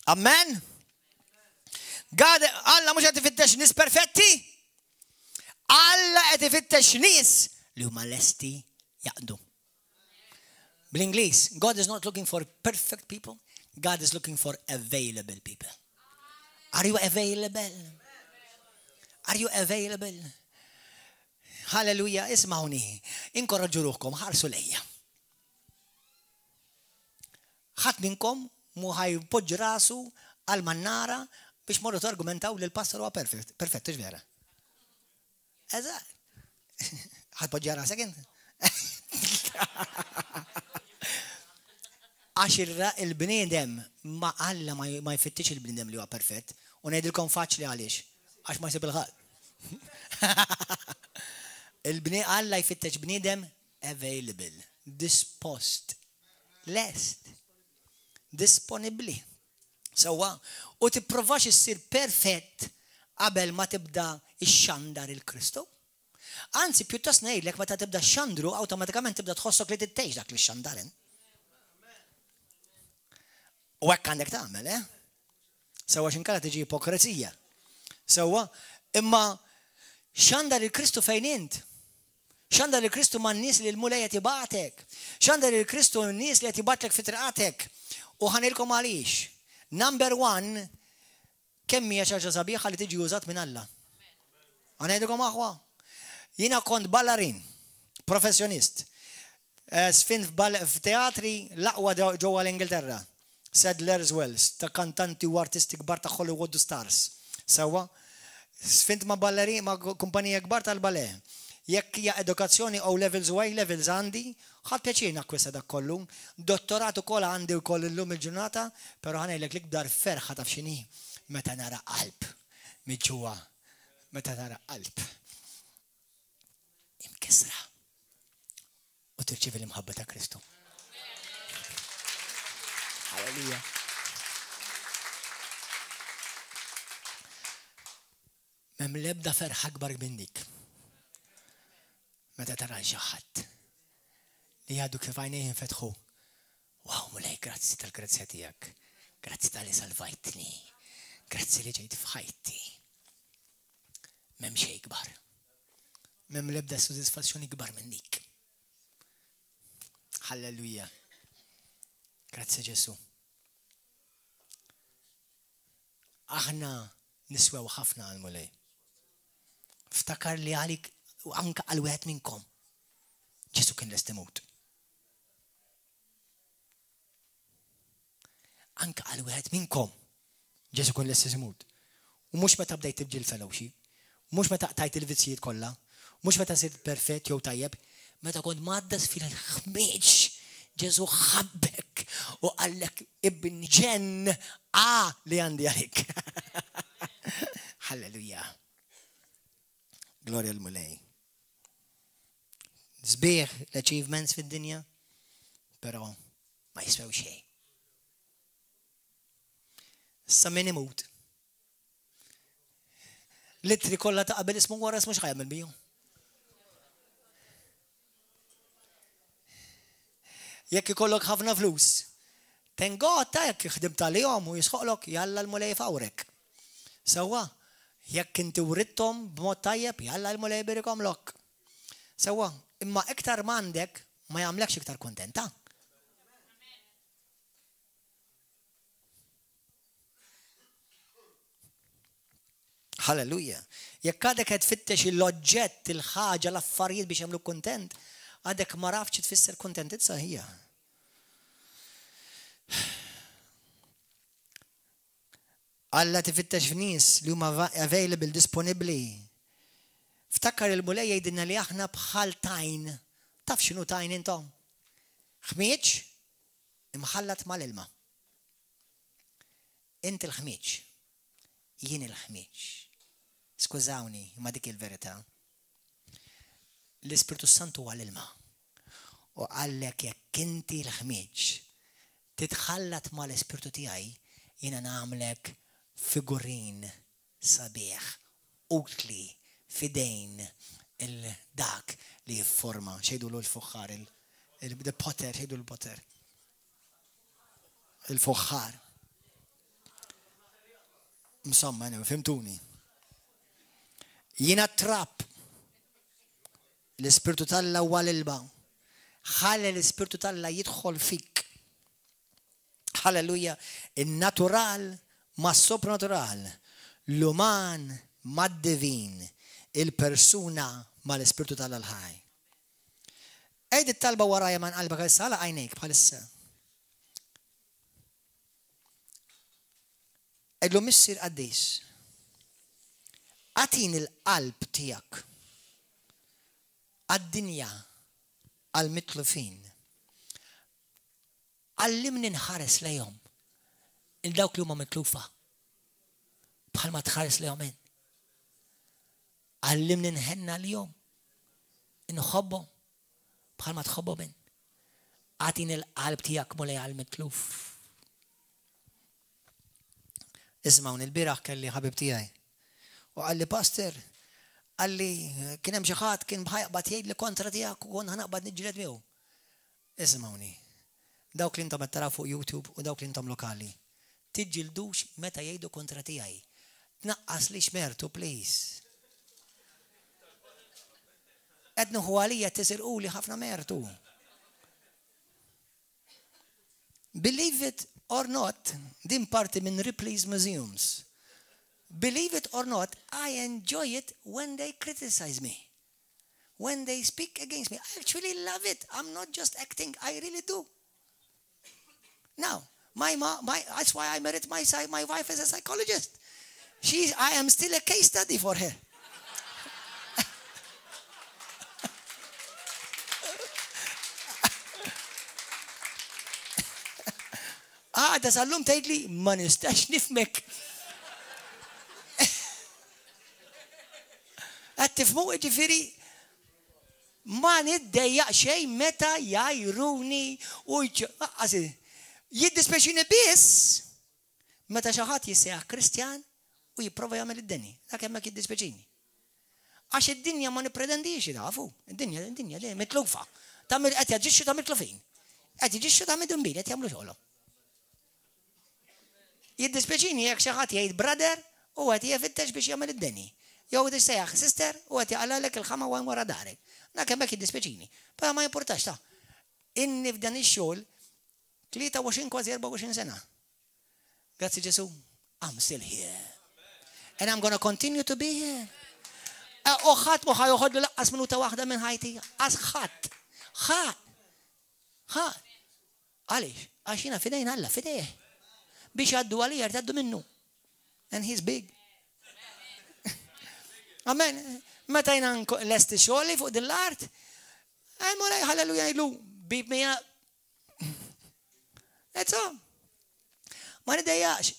Amen? God, Alla mhux qed ifittex nies perfetti. Alla qed ifittex nies li huma lesti jaqdu. Bl-Ingliż, God is not looking for perfect people, God is looking for available people. Are you available? Are you available? Halleluja, ismawni, inkoraġġu ruħkom, ħarsu lejja. Ħadd minnkom mu ħajpoġġi rasu għal mannara biex morru targumentaw li l-pastor huwa perfett, perfett, vera. Eżatt. Ħadd poġġa rasek int? Għax il-bniedem ma Alla ma jfittix il-bniedem li huwa perfett. U ngħidilkom faċli għaliex. Għax ma jsib il-ħadd. Il-bni Alla jfittex bniedem available, dispost, lest, disponibbli. Sewwa, u tipprovax issir perfett qabel ma tibda xxandar il-Kristu. Anzi, pjuttost ngħidlek meta tibda xxandru awtomatikament tibda tħossok li trid dak li xxandar int. U hekk għandek tagħmel, eh? Sewwa x'inkella tiġi ipokrezija. Sewwa, imma xandar il-Kristu fejn int. Xandar il-Kristu man-nies li l-Mulej qed jibgħatek. Xandar il-Kristu n-nies li qed jibgħatlek fi triqatek. U ħa ngħidilkom għaliex. Number one, kemm hija xi ħaġa sabiħa li tiġi użat minn Alla. Ħa ngħidilkom aħwa. Jiena kont ballarin, professjonist. Eh, sfin f'teatri l-aqwa ġewwa l-Ingilterra. Sadler's Wells, ta' kantanti u artisti kbar ta' Hollywood stars. Sewwa? Sfint ma' ballerin, ma' kumpanija kbar tal-ballet. Jekk hija edukazzjoni O levels u A levels għandi, ħadt pjaċir nakkwista dak kollu. Dottorat ukoll għandi wkoll illum il-ġurnata, però ħa ngħidlek l-ikbar ferħa taf x'inhi? Meta nara qalb miġġugħa, meta nara qalb imkissra u tirċievi l-imħabba ta' Kristu. Halleluja. M'hemm l-ebda ferħa akbar minn dik. Meta tara xi ħadd li għadu kif għajnejh infetħu. Wow, mulej, grazzi tal-grazzja tiegħek. Grazzi tal-li salvajtni. Grazzi li ġejt f'ħajti. M'hemm xejn ikbar. M'hemm l-ebda sodisfazzjoni ikbar minn dik. Halleluja. Grazzi Ġesu. Aħna niswew ħafna għal Mulej. Ftakar li għalik u anka għal wieħed minnkom. Ġesu kien lest imut. Anka għal wieħed minnkom Ġesu kien lest imut. U mhux meta bdejt tibġi l-fellowship, mhux meta qtajt il-vizzjijiet kollha, mhux meta sirt perfett jew tajjeb, meta kont mgħaddas fil-ħmieġ Ġesu ħabbek u qallek ibn ġenn a li għandi għalik. Halleluja. Glorja l-Mulej. Sbieħ l-achievements fid-dinja, però ma jiswew xejn. Sa min imut. L-ittri kollha ta' qabel ismu wara ismu x'ħajamel bihom. Jekk ikollok ħafna flus, thank God ta' jekk ħdimt għalihom u jisħoqlok jalla l-Mulej fawrek. Sewwa, jekk inti writthom b'mod tajjeb, jalla l-Mulej birikomlok. Sewwa, imma iktar m'għandek ma jagħmlekx iktar kuntenta. Halleluja. Jekk għadek qed tfittex l-oġġett, il-ħaġa, l-affarijiet biex jagħmluk kuntent, għadek ma rafx tfisser kuntentizza hija. Alla tifittex f'nies li huma available, disponibbli. Ftakar il-Mulej jgħidilna li aħna bħal tajn. Taf x'inhu tajn intom? Ħmieġ imħallat mal-ilma. Int il-ħmieġ. Jien il-ħmieġ. Skużawni, imma dik il-verità. L-Ispirtu Santu huwa l-ilma. U qallek jekk inti l-ħmieġ titħallat mal-Ispirtu tiegħi, jiena nagħmlek figurin sabiħ, utli f'idejn il-dak li jifforma, x'jgħidulu l-fuħħar, il-the potter, x'jgħidu l-potter? Il-fuħħar. Insomma, fimtuni. Jiena trab. L-Ispirtu t'Alla huwa l-ilma. Ħalli l-Ispirtu t'Alla jidħol fik. Halleluja. In-natural ma' sopranatural. L-uman mad-divin. Il-persuna mal-Ispirtu t'Alla l-ħaj. Għid it-talba warajja man qalbek issa, għalaq għajnejk bħalissa. Għidlu Missier qaddis, agħtini l-qalb tiegħek għad-dinja, għall-mitlufin. Għallimni nħares lejhom il dawk li huma mitlufa bħalma tħares lejhom int. Għallimni nħenn għalihom, inħobbhom bħalma tħobbhom int. Agħtini l-qalb tiegħek Mulej għall-mitluf. Ismawni, l-bieraħ kelli ħabib tiegħi. U qalli pastor, qalli kien hemm xi ħadd kien ħajqbad jgħidli kontra tiegħek u kont ħanaqbad niġġieled miegħu. Ismawni, dawk li intom qed taraw fuq YouTube u dawk li intom lokali, tiġġildux meta jgħidu kontra tiegħi. Tnaqqaslix mertu, please. Qed nieħu għalija tisirquli ħafna mertu. Believe it or not, din parti minn Ripley's Museums. Believe it or not, I enjoy it when they criticize me. When they speak against me. I actually love it. I'm not just acting, I really do. Now, my, my, that's why I married my, my wife as a psychologist. She's, I am still a case study for her. Għada sal-lum tgħidli ma nistax nifmek. Qed tifhmu jiġifieri ma niddejjaq xejn meta jgħajruni u jiddispjaċini biss meta xi ħadd jissejjaħ Kristjan u jipprova jagħmel id-deni. Dak hemmhekk jiddispjaċini. Għax id-dinja ma nippretendix tafu, id-dinja id-dinja li mitlufa. Ta' qed jaġixxu ta' mitlufin. Qed jiġixxu ta' midunbin, qed jagħmlu xogħolhom. Jiddispjaċini jekk xi ħadd jgħid brother u qed jfittex biex jagħmel id-deni. Jew tissejjaħ sister u qed jaqlagħlek il-ħama wara darek. Dak hemmhekk jiddispjaċini. Però ma jimpurtax ta'. Inni f'dan ix-xogħol 23 kważi 24 sena. Grazzi Ġesu, I'm still here. And I'm gonna continue to be here. Eh, u ħadd ma ħajoħodlu laqqas minuta waħda minn ħajti. Qas ħadd. Ħadd. Ħadd. Għaliex? Għax jiena fidejn Alla, fidejh. Biex jgħaddu għalija jgħaddu minnu. And he's big. Amen. Meta jina lesti xogħli fuq din l-art, Mulej halleluja jgħidlu, beat me up. That's all. Ma nidejjax.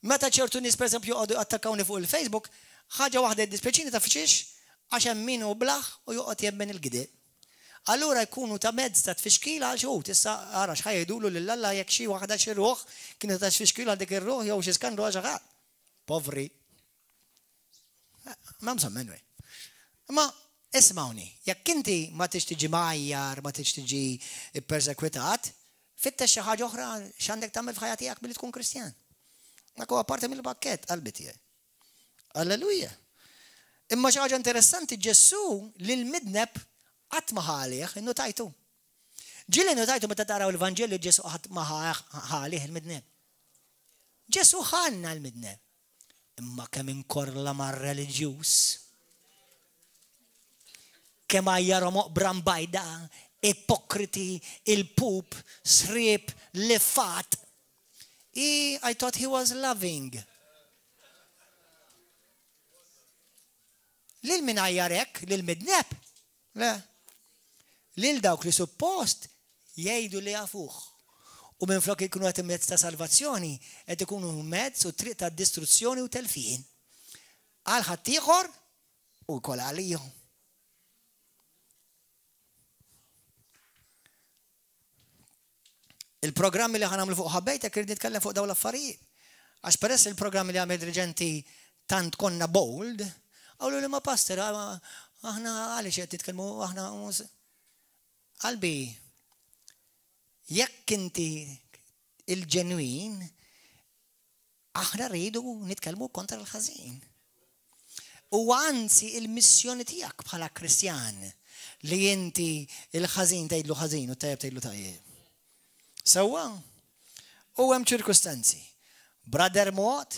Meta ċertu nies pereżempju joqogħdu attakkawni fuq il-Facebook, ħaġa waħda jiddispjaċini taf xiex, għax hemm min hu blaħ u joqgħod jemmen il-gideb. Allura jkunu ta' mezz ta' tfixkil għal xi wħud. Issa ara x'ħa jgħidulu lil Alla jekk xi waħda xi ruħ kienet ta' tfixkil għal dik ir-ruħ jew xi skandlu għal xi ħadd. Povri. Ma insomma, anyway. Imma ismawni, jekk inti ma tix tiġi mgħajjar, ma tix tiġi ppersekwitat, fittex xi ħaġa oħra x'għandek tagħmel f'ħajja tiegħek milli tkun Kristjan. Dak huwa parti mill-pakkett qalbi tiegħi. Alleluja! Imma xi ħaġa interessanti Ġesù lil midneb qatt ma ħa għalih, innutajtu. Ġieli innutajtu meta taraw il-Vanġelu Ġesù qatt ma ħa għalih il-midneb. Ġesù ħanna l-midneb. Imma kemm inkorla mar-reliġjuż. Kemm għajjarhom oqbra mbajda, ipokriti, il-pup, sriep, lifgħat. I, I thought he was loving. Lil min għajjar hekk? Lil midneb? Le. Lil dawk li suppost jgħidu li jafuh. U minflok ikunu qed mezz ta' salvazzjoni, qed ikunu mezz u triq ta' distruzzjoni u telfien. Għal ħaddieħor u wkoll għalihom. Il-programmi li ħanamlu fuq ħabbejtek irrid nitkellem fuq dawn l-affarijiet. Għax peress il-programmi li għamil reġenti tant konna bold, għawlu li ma pastor, aħna għaliex qed titkellmu aħna qalbi jekk inti il-ġenwin Aħna rridu nitkellmu kontra l-ħażin. U anzi il-missjoni tiegħek bħala Kristjan li inti il-ħażin tgħidlu ħażin u tajjeb tgħidlu tajjeb. Sewwa, u hemm ċirkustanzi. Brother mod,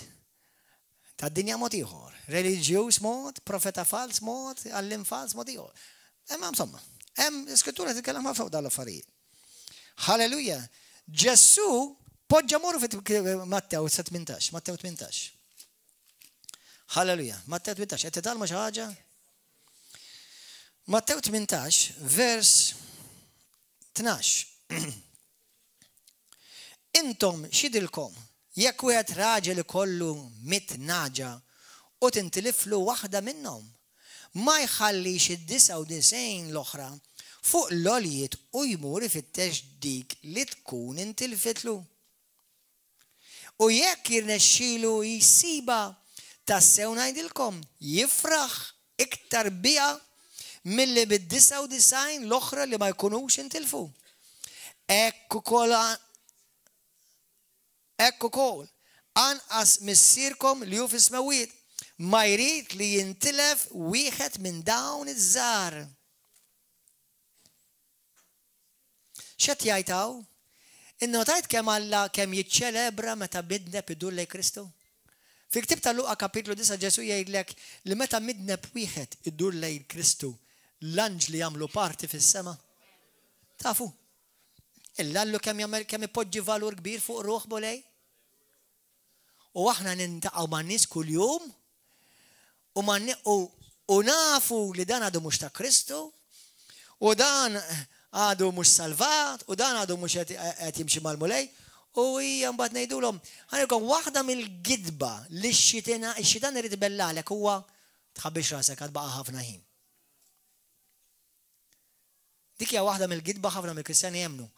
ta' dinja mod ieħor, reliġjuż mod, profeta fals mod, għallim fals mod ieħor. Imma insomma, hemm skrittura titkellem ħafna fuq dawn l-affarijiet. Halleluja! Ġesù poġġa morru fi Mattew 18, Mattew 18. Halleluja, Mattew 18, qed titgħallmu xi ħaġa? Mattew 18, vers 12. Intom xidilkom jekk wieħed raġel ikollu mit naġa u tintiliflu waħda minnhom, ma jħallix id-99 l-oħra fuq l-għoljiet u jmur ifittex dik li tkun intilfitlu? U jekk jirnexxilu jsibha, tassew ngħidilkom, jifraħ iktar biha milli bid-99 l-oħra li ma jkunux intilfu. Hekk ukoll Hekk ukoll, anqas Missierkom li hu fis-smewwiet ma jrid li jintilef wieħed minn dawn iż-żgħar. X'qed jgħid hawn? Innotajt kemm Alla kemm jiċċelebra meta midneb idur lejn Kristu? Fil-ktieb ta' Luqa kapitlu 9 Ġesù jgħidlek li meta midneb wieħed idur lejn Kristu, l-anġli jagħmlu party fis-sema. Tafu? Il-Lallu kemm jagħmel kemm ipoġġi valur kbir fuq ruħ Mulej. U aħna nintaqgħu ma' nies kuljum u ma u, u nafu li dan għadu mhux ta' Kristu u dan għadu mhux salvat u dan għadu mhux qed jimxi mal-Mulej u hija mbagħad ngħidulhom ħanilkom waħda mill-gidba li x-xitan irid ibellalek huwa tħabbix rasek għad baqa' ħafna ħin. Dik hija waħda mill-gidba ħafna mill-Kristjani jemmnu.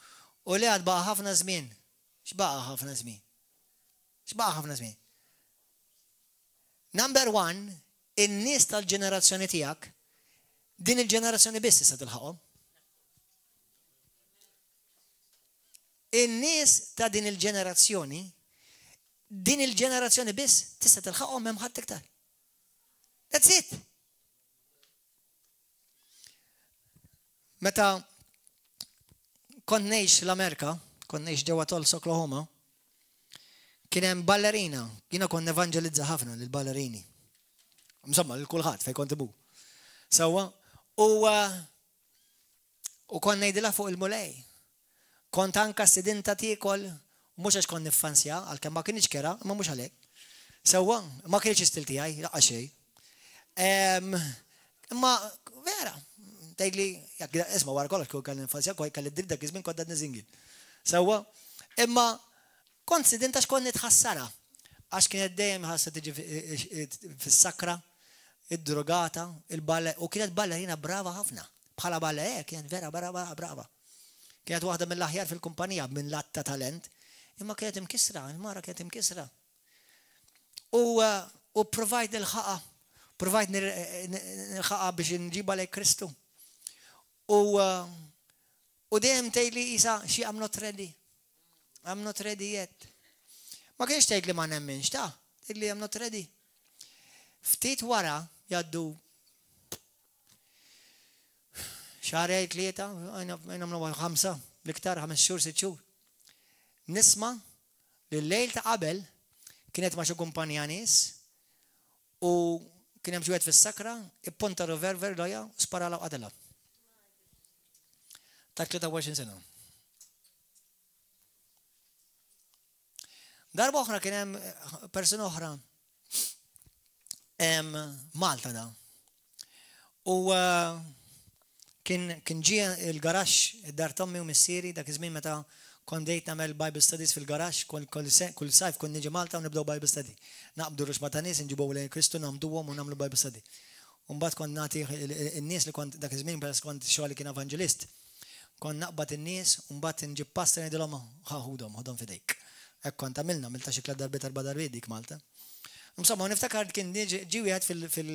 U le għad baqa' ħafna żmien. X'baqa' ħafna żmien? X'baqa' ħafna żmien? Number one, in-nies tal-ġenerazzjoni tiegħek, din il-ġenerazzjoni biss tista' tilħaqhom. In-nies ta' din il-ġenerazzjoni, din il-ġenerazzjoni biss tista' tilħaqhom hemm ħadd iktar. That's it. Meta kont ngħix l-Amerika, kont ngħix ġewwa Tulsa, Oklahoma, kien hemm ballerina, jiena kont nevanġelizza ħafna lil ballerini. Insomma, lil kulħadd fejn kont ibu. Sewwa, u eh, u kont ngħidilha fuq il-mulej. Kont anka sidinta tiekol, mhux għax kont niffansja, għalkemm ma kienx kera, imma mhux għalhekk. Sewwa, ma kienx istil tiegħi, laqqa xejn. Imma vera, tgħidli, isma' wara kollox kont kelli niffansja, kont kelli dritt dak iż-żmien kont għadni single. Sewwa, imma kont sidinta għax kont nitħassarha. Għax kienet dejjem ħassa tiġi fis-sakra, id-drogata, il-balle, u kienet ballerina brava ħafna. Bħala ballet kienet vera brava brava. Kienet waħda mill-aħjar fil-kumpanija minn lat ta' talent, imma kienet imkissra, il-mara kienet imkissra. U, eh, u provajt nilħaqa, provajt nilħaqa biex nġiba lej Kristu. U, eh, u dejjem tgħidli isa xi I'm not ready. I'm not ready yet. Ma kienx tgħid li ma nemminx ta' tgħid li I'm not ready. Ftit wara jgħaddu Xahrejn, tlieta, nagħmlu ħamsa, l-iktar ħames xhur, sitt xhur. Nisma' li l-lejl ta' qabel kienet ma' xi kumpanija nies U kien hemm xi wieħed fis-sakra, ipponta revolver lejha, sparalha u qatilha. Ta' 23 sena. Darba oħra kien hemm persuna oħra Malta da. U eh, kien kien ġie il-garaxx id-dar tommi u missieri dak iż-żmien meta kont dejt nagħmel Bible studies fil-garaxx, kull sajf kont niġi Malta u nibdew Bible study. Naqbdu ruxma ta' nies, inġibuhom lejn Kristu, nagħmduhom u nagħmlu Bible study. U mbagħad kont nagħti in-nies li kont dak iż-żmien peress kont xogħli kien evanġelist. Kont naqbad in-nies u mbagħad inġib pastor ngħidilhom ħa ħudhom, ħudhom f'idejk. Hekk kont għamilna, għamiltha xi tliet darbiet erba' darbiet dik Malta. Insomma, niftakar kien ġie wieħed fil fil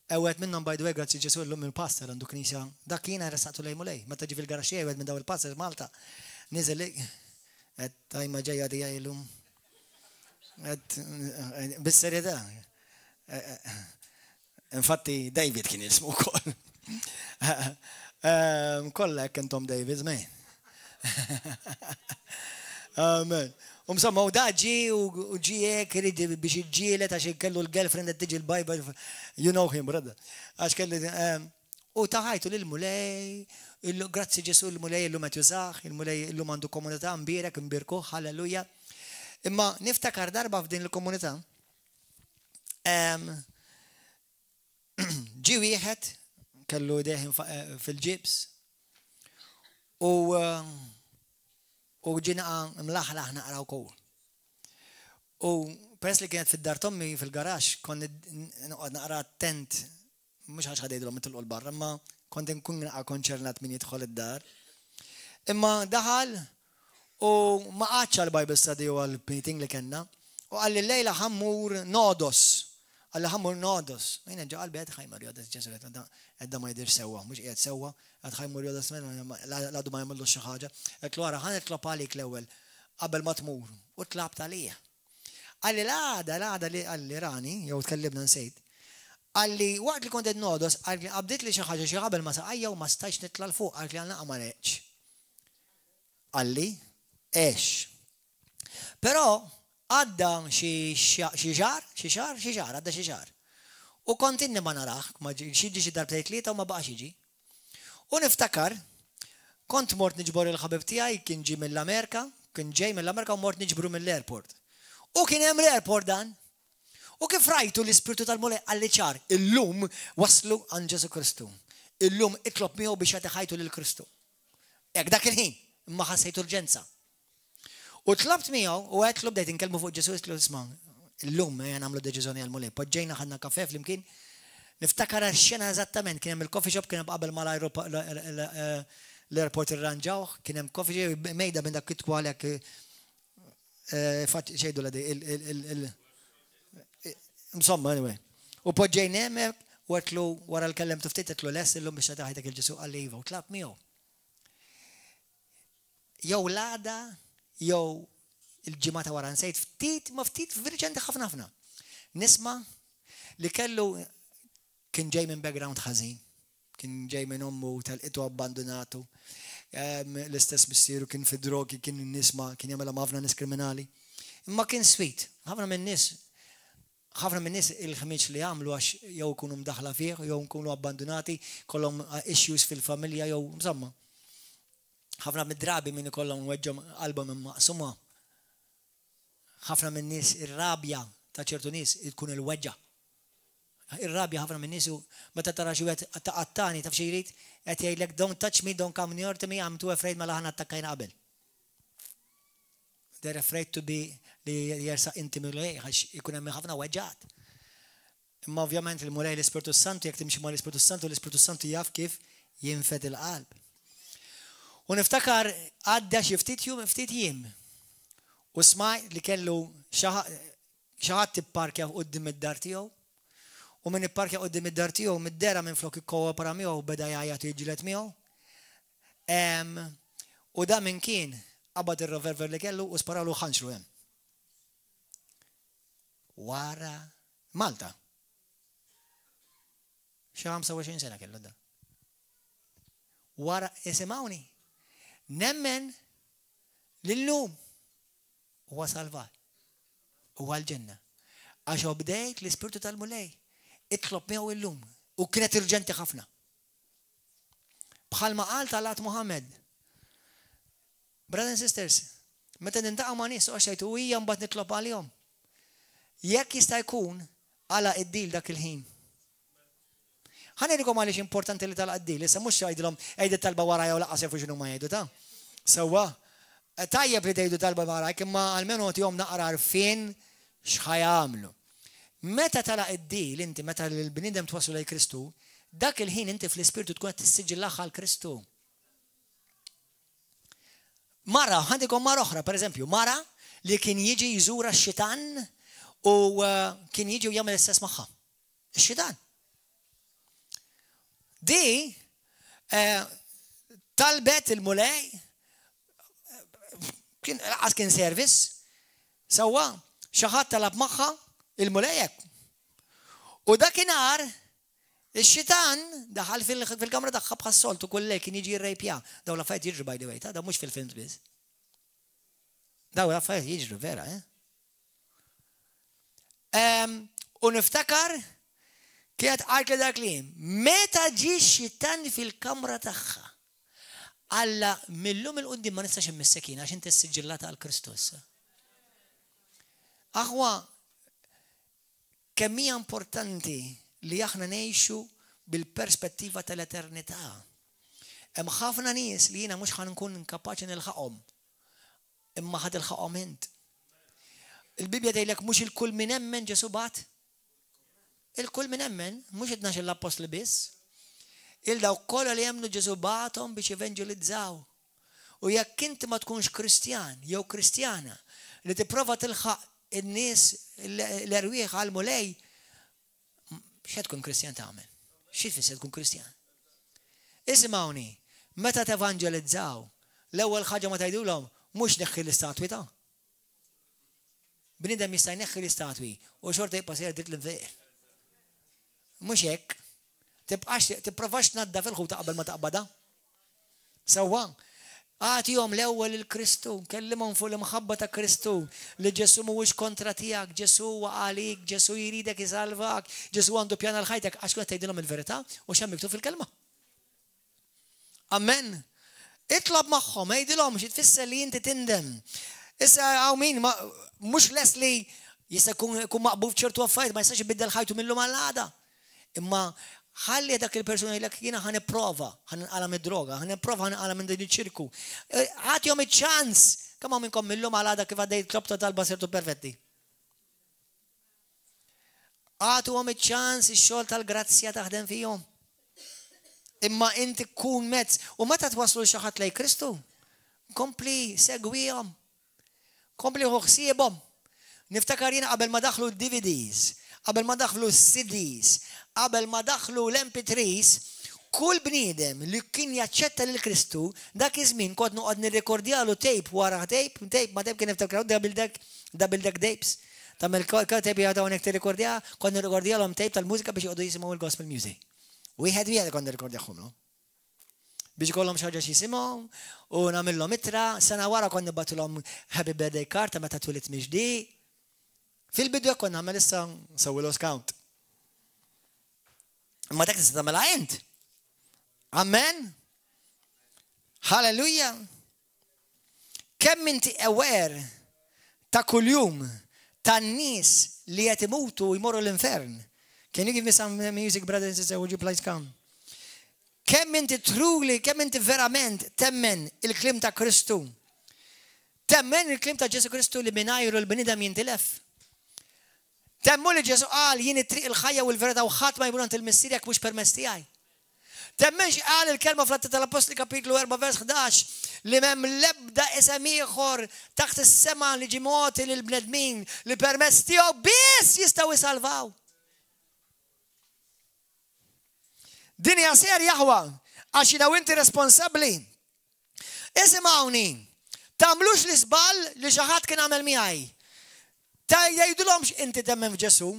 wieħed minnhom by the way, grazzi Ġesù illum il-pastor għandu knisja, dak jiena ressaqtu lejn Mulej. Meta ġie fil-garaxx tiegħi wieħed minn dawn il-pastors Malta, niżel qed tajma ġejja tiegħi illum. Qed bis-serjetà. Infatti David kien jismu wkoll. Ehm, kollha hekk intom David, man. Amen. U msomma, u da ġi u ġi hekk irid biex iġġielet għax kellu l-girlfriend qed tiġi l-Bible, you know him, brother. Għax kellu ehm, u taħajtu lil mulej, grazzi Ġesu l-mulej illum qed jużah, il-mulej illum għandu komunità mbierek, mbierkuh, halleluja. Imma niftakar darba f'din il-komunità, Ġi wieħed kellu idejh eh, fil-ġibs u eh, u ġi naqa mlaħlaħ naqra wkoll. U peress li kienet fid-dar tommi fil-garax, kont noqgħod naqra attent, mhux għax ħadejdilhom itilqu l-barra, imma kont inkun naqa konċernat min jidħol id-dar. Imma daħal U ma qagħadx għall-Bible study u għall-meeting li kellna. U qalli llejla ħa mmur nogħdos. Qalli ħa mmur nogħdos. U jiena ġo qalbi għedt ħa jmur jogħdos Ġesù qed da ma jidhirx sewwa, mhux qiegħed sewwa, għad ħa jmur jogħdos l-għadu ma jagħmillux xi ħaġa. Għedtlu ara ħa nitlob għalik l-ewwel qabel ma tmur. U tlabt għalih. Qalli l-għada, l-għada li qalli rani, jew tkellimna nsejt, qalli waqt li kont qed nogħdos, qalli qabditli xi ħaġa xi ħabel ma' saqajja u ma stajtx nitla' 'l fuq, qaltli għal naqa' ma reqtx. Qalli, Għex. Però għadda xi xi xahar, xi xahar, xi xahar, għadda xi xahar. U kont inni ma narah, ma ġie jiġi xi darbtejn tlieta u ma baqax jiġi. U niftakar, kont mort niġbor il-ħabib tiegħi kien ġie mill-Amerika, kien ġej mill-Amerika u mort niġbru mill-airport. U kien hemm l-airport dan. U kif rajtu l-Ispirtu tal-Mulej qalli ċar, illum waslu għand Ġesù Kristu. Illum itlob miegħu biex jagħti ħajtu lil Kristu. Hekk dak il-ħin, imma ħassejt urġenza. U tlabt miegħu u għedtlu bdejt inkellmu fuq Ġesù għedtlu isma' illum ejja nagħmlu deċiżjoni għall-Mulej. Poġġejna ħadna kafè flimkien. Niftakar x-xena eżattament, kien hemm il-coffee shop kien hemm qabel ma l-airport irranġawh, kien hemm coffee shop mejda minn dak it-twal hekk eh, xejdu l il Insomma, anyway. U poġġejna hemmhekk u għedtlu wara l-kellemtu ftit għedtlu lest illum biex tagħti ħajtek il Ġesù qalli iva u tlab miegħu. Jew l-għada jew il-ġimgħa ta' wara nsejt ftit ma ftit riċenti ħafna ħafna. Nisma' li kellu kien ġej minn background ħażin. Kien ġej minn ommu telqitu abbandunatu. L-istess missieru kien fi drogi, kien nies ma kien jagħmilha ma' ħafna nies kriminali. Imma kien sweet. Ħafna minn nies ħafna minn nies il-ħmieġ li jagħmlu għax jew ikunu mdaħla fih jew ikunu abbandunati, kollhom issues fil-familja jew insomma. Ħafna mid-drabi min ikollhom weġġhom qalbhom immaqsuma. Ħafna min-nies ir-rabja ta' ċertu nies tkun il-weġgħa. Ir-rabja ħafna min-nies u meta tara xi wieħed ta' qattani taf xi jrid, qed jgħidlek don't touch me, don't come near to me, I'm too afraid mela ħa nattakkajna qabel. They're afraid to be li jersaq intimu lejh għax ikun hemm ħafna weġgħat. Imma ovvjament il-Mulej l-Ispirtu Santu jekk timxi mal-Ispirtu Santu, l-Ispirtu Santu jaf kif jinfed il-qalb. U niftakar għadda xi ftit jum, ftit jiem. U smajt li kellu xi ħadd ipparkja quddiem id-dar tiegħu. U min ipparkja quddiem id-dar tiegħu mid-dera minn flok ikkoopera miegħu beda jgħajjat u jiġġieled miegħu. U da min kien qabad ir-revolver li kellu u sparalu ħanxru hemm. Wara Malta. Xi 25 sena kellu da. Wara isimgħuni. Nemmen li llum huwa salvat. Huwa l-ġenna. Għax obdejt l-Ispirtu tal-Mulej. Itlob miegħu illum. U kienet urġenti ħafna. Bħalma qal Talat Muhammad. Brothers and sisters, meta nintaqa' ma' nies toqgħodx tgħid u hija mbagħad nitlob għalihom. Jekk jista' jkun, għalaq id-deal dak il-ħin. Ħa ngħidilkom għaliex importanti li tagħlaq id-deal, issa mhux tgħidilhom għid it-talba warajja u lanqas jafu x'inhuma jgħidu ta. Sewwa, tajjeb li tgħidu talba warajk imma almenu tihom naqra għarfien x'ħa jagħmlu. Meta tagħlaq id-deal inti meta l-bniedem twasslu lejn Kristu, dak il-ħin inti fl-ispirtu tkun qed tissiġillah għal Kristu. Mara, ħandikom mara oħra, per eżempju, mara li kien jiġi jżura x-xitan u eh, kien jiġi u jagħmel istess magħha. Ix-xitan. Di eh, talbet il-mulej, kien laqas kien service, sewwa xi ħadd talab magħha il-mulej hekk. U dakinhar ix-xitan daħal fil-kamra tagħha bħas-soltu kull lejl kien jiġi jirrejpja. Dawn l-affarijiet jiġru by the way, ta' dawn mhux fil-films biss. Dawn l-affarijiet jiġru vera, eh? U niftakar kienet qalt li dak li meta ġie xitan fil-kamra tagħha. Alla millum il-qudiem ma nistax immissek jien għax inti ssiġillata għal Kristu issa. Aħwa, kemm hija importanti li aħna ngħixu bil-perspettiva tal-eternità. Hemm ħafna nies li jiena mhux ħa nkun kapaċi nilħaqhom Imma ħa tilħaqhom int. Il-Bibbja tgħidlek mhux il-kull min emmen Ġesu bagħat. Il-kull min emmen, mhux it-tnax l-appostli biss. Il dawk kollha li jemmnu Ġesu bagħathom biex evangelizzaw. U jekk inti ma tkunx Kristjan jew Kristjana li tipprova tilħaq in-nies l-erwieħ għal-Mulej, x'qed tkun Kristjan tagħmel? Xi tfisser tkun Kristjan? Isimgħuni, meta tevanġelizzaw, l-ewwel ħaġa ma tgħidulhom mhux neħħi l-istatwi ta' Bniedem jista' jneħħi l-istatwi u xorta jibqa' sejjer dritt l-infern. Mhux hekk. Tibqax tipprovax tnaddaf il-ħuta qabel ma taqbadha. Sewwa, agħtihom l-ewwel lil Kristu, kellimhom fuq l-imħabba ta' Kristu, li Ġesù mhuwiex kontra tiegħek, Ġesù huwa għalik, Ġesù jridek isalvak, Ġesù għandu pjan għal ħajtek, għax tkun qed tgħidilhom il-verità u x'hemm miktub fil-kelma. Amen. Itlob magħhom, għidilhom xi tfisser li inti tindem. Issa hawn min mhux lest li jista' jkun maqbul f'ċertu affarijiet ma jistax ibiddel ħajtu mill-lum għall-għada. Imma ħalli dak il-persuna jgħidlek jiena ħa nipprova, ħa ninqala' mid-droga, ħa nipprova ħa ninqala' minn din iċ-ċirku. Eh, agħtihom iċ-ċans! Kemm hawn minnkom millum għal għada kif għaddejt tlobta talba sirtu perfetti? Agħtuhom iċ-ċans ix-xogħol tal-grazzja taħdem fihom. Imma inti kun mezz. U meta twaslu xi ħadd lejn Kristu, kompli segwihom. Kompli ħu ħsiebhom. Niftakar jiena qabel ma daħlu d-DVDs, qabel ma daħlu s-CDs, qabel ma daħlu l-MP3s, kull bniedem li kien jaċċetta lil Kristu, dak iż-żmien kont noqgħod nirrekordjalu tape wara tape, tape ma tape kien niftakar double deck, double deck tapes. Tagħmel tape jgħadha hawnhekk tirrekordja, kont nirrekordjalhom tape tal-mużika biex joqogħdu jisimgħu il-gospel music. Wieħed wieħed kont nirrekordjahom, no? Biex ikollhom xi ħaġa x'jisimgħu u nagħmilhom ittra, sena wara kont nibgħatilhom happy birthday card ta' meta twilidt mill-ġdid. Fil-bidu hekk kont nagħmel issa sewwi lost count. Imma dak tista' tagħmilha int. Amen. Hallelujah. Kemm inti aware ta' kuljum tan-nies li qed imutu jmorru l-infern. Can you give me some music, brothers and sisters? Would you please come? Kemm inti truly, kemm inti verament temmen il-kliem ta' Kristu? Temmen il-kliem ta' Ġesu Kristu li mingħajru l-bniedem jintilef? Temmu li Ġesu qal jien it-triq il-ħajja u l-verità u ħadd ma jmur għand il-Missier jekk mhux permezz tiegħi. Temmenx qal il-kelma fl-Atti tal-Appostli kapitlu 4 vers 11 li m'hemm l-ebda isem ieħor taħt is-sema li ġie mogħti lill-bnedmin li permezz tiegħu biss jistgħu jsalvaw. Din hija serja aħwa, għax jiena u inti responsabbli. Isimgħuni, tagħmlux l-iżball li xi ħadd kien għamel miegħi. Ta' jgħidulhomx inti temmen f'Ġesù.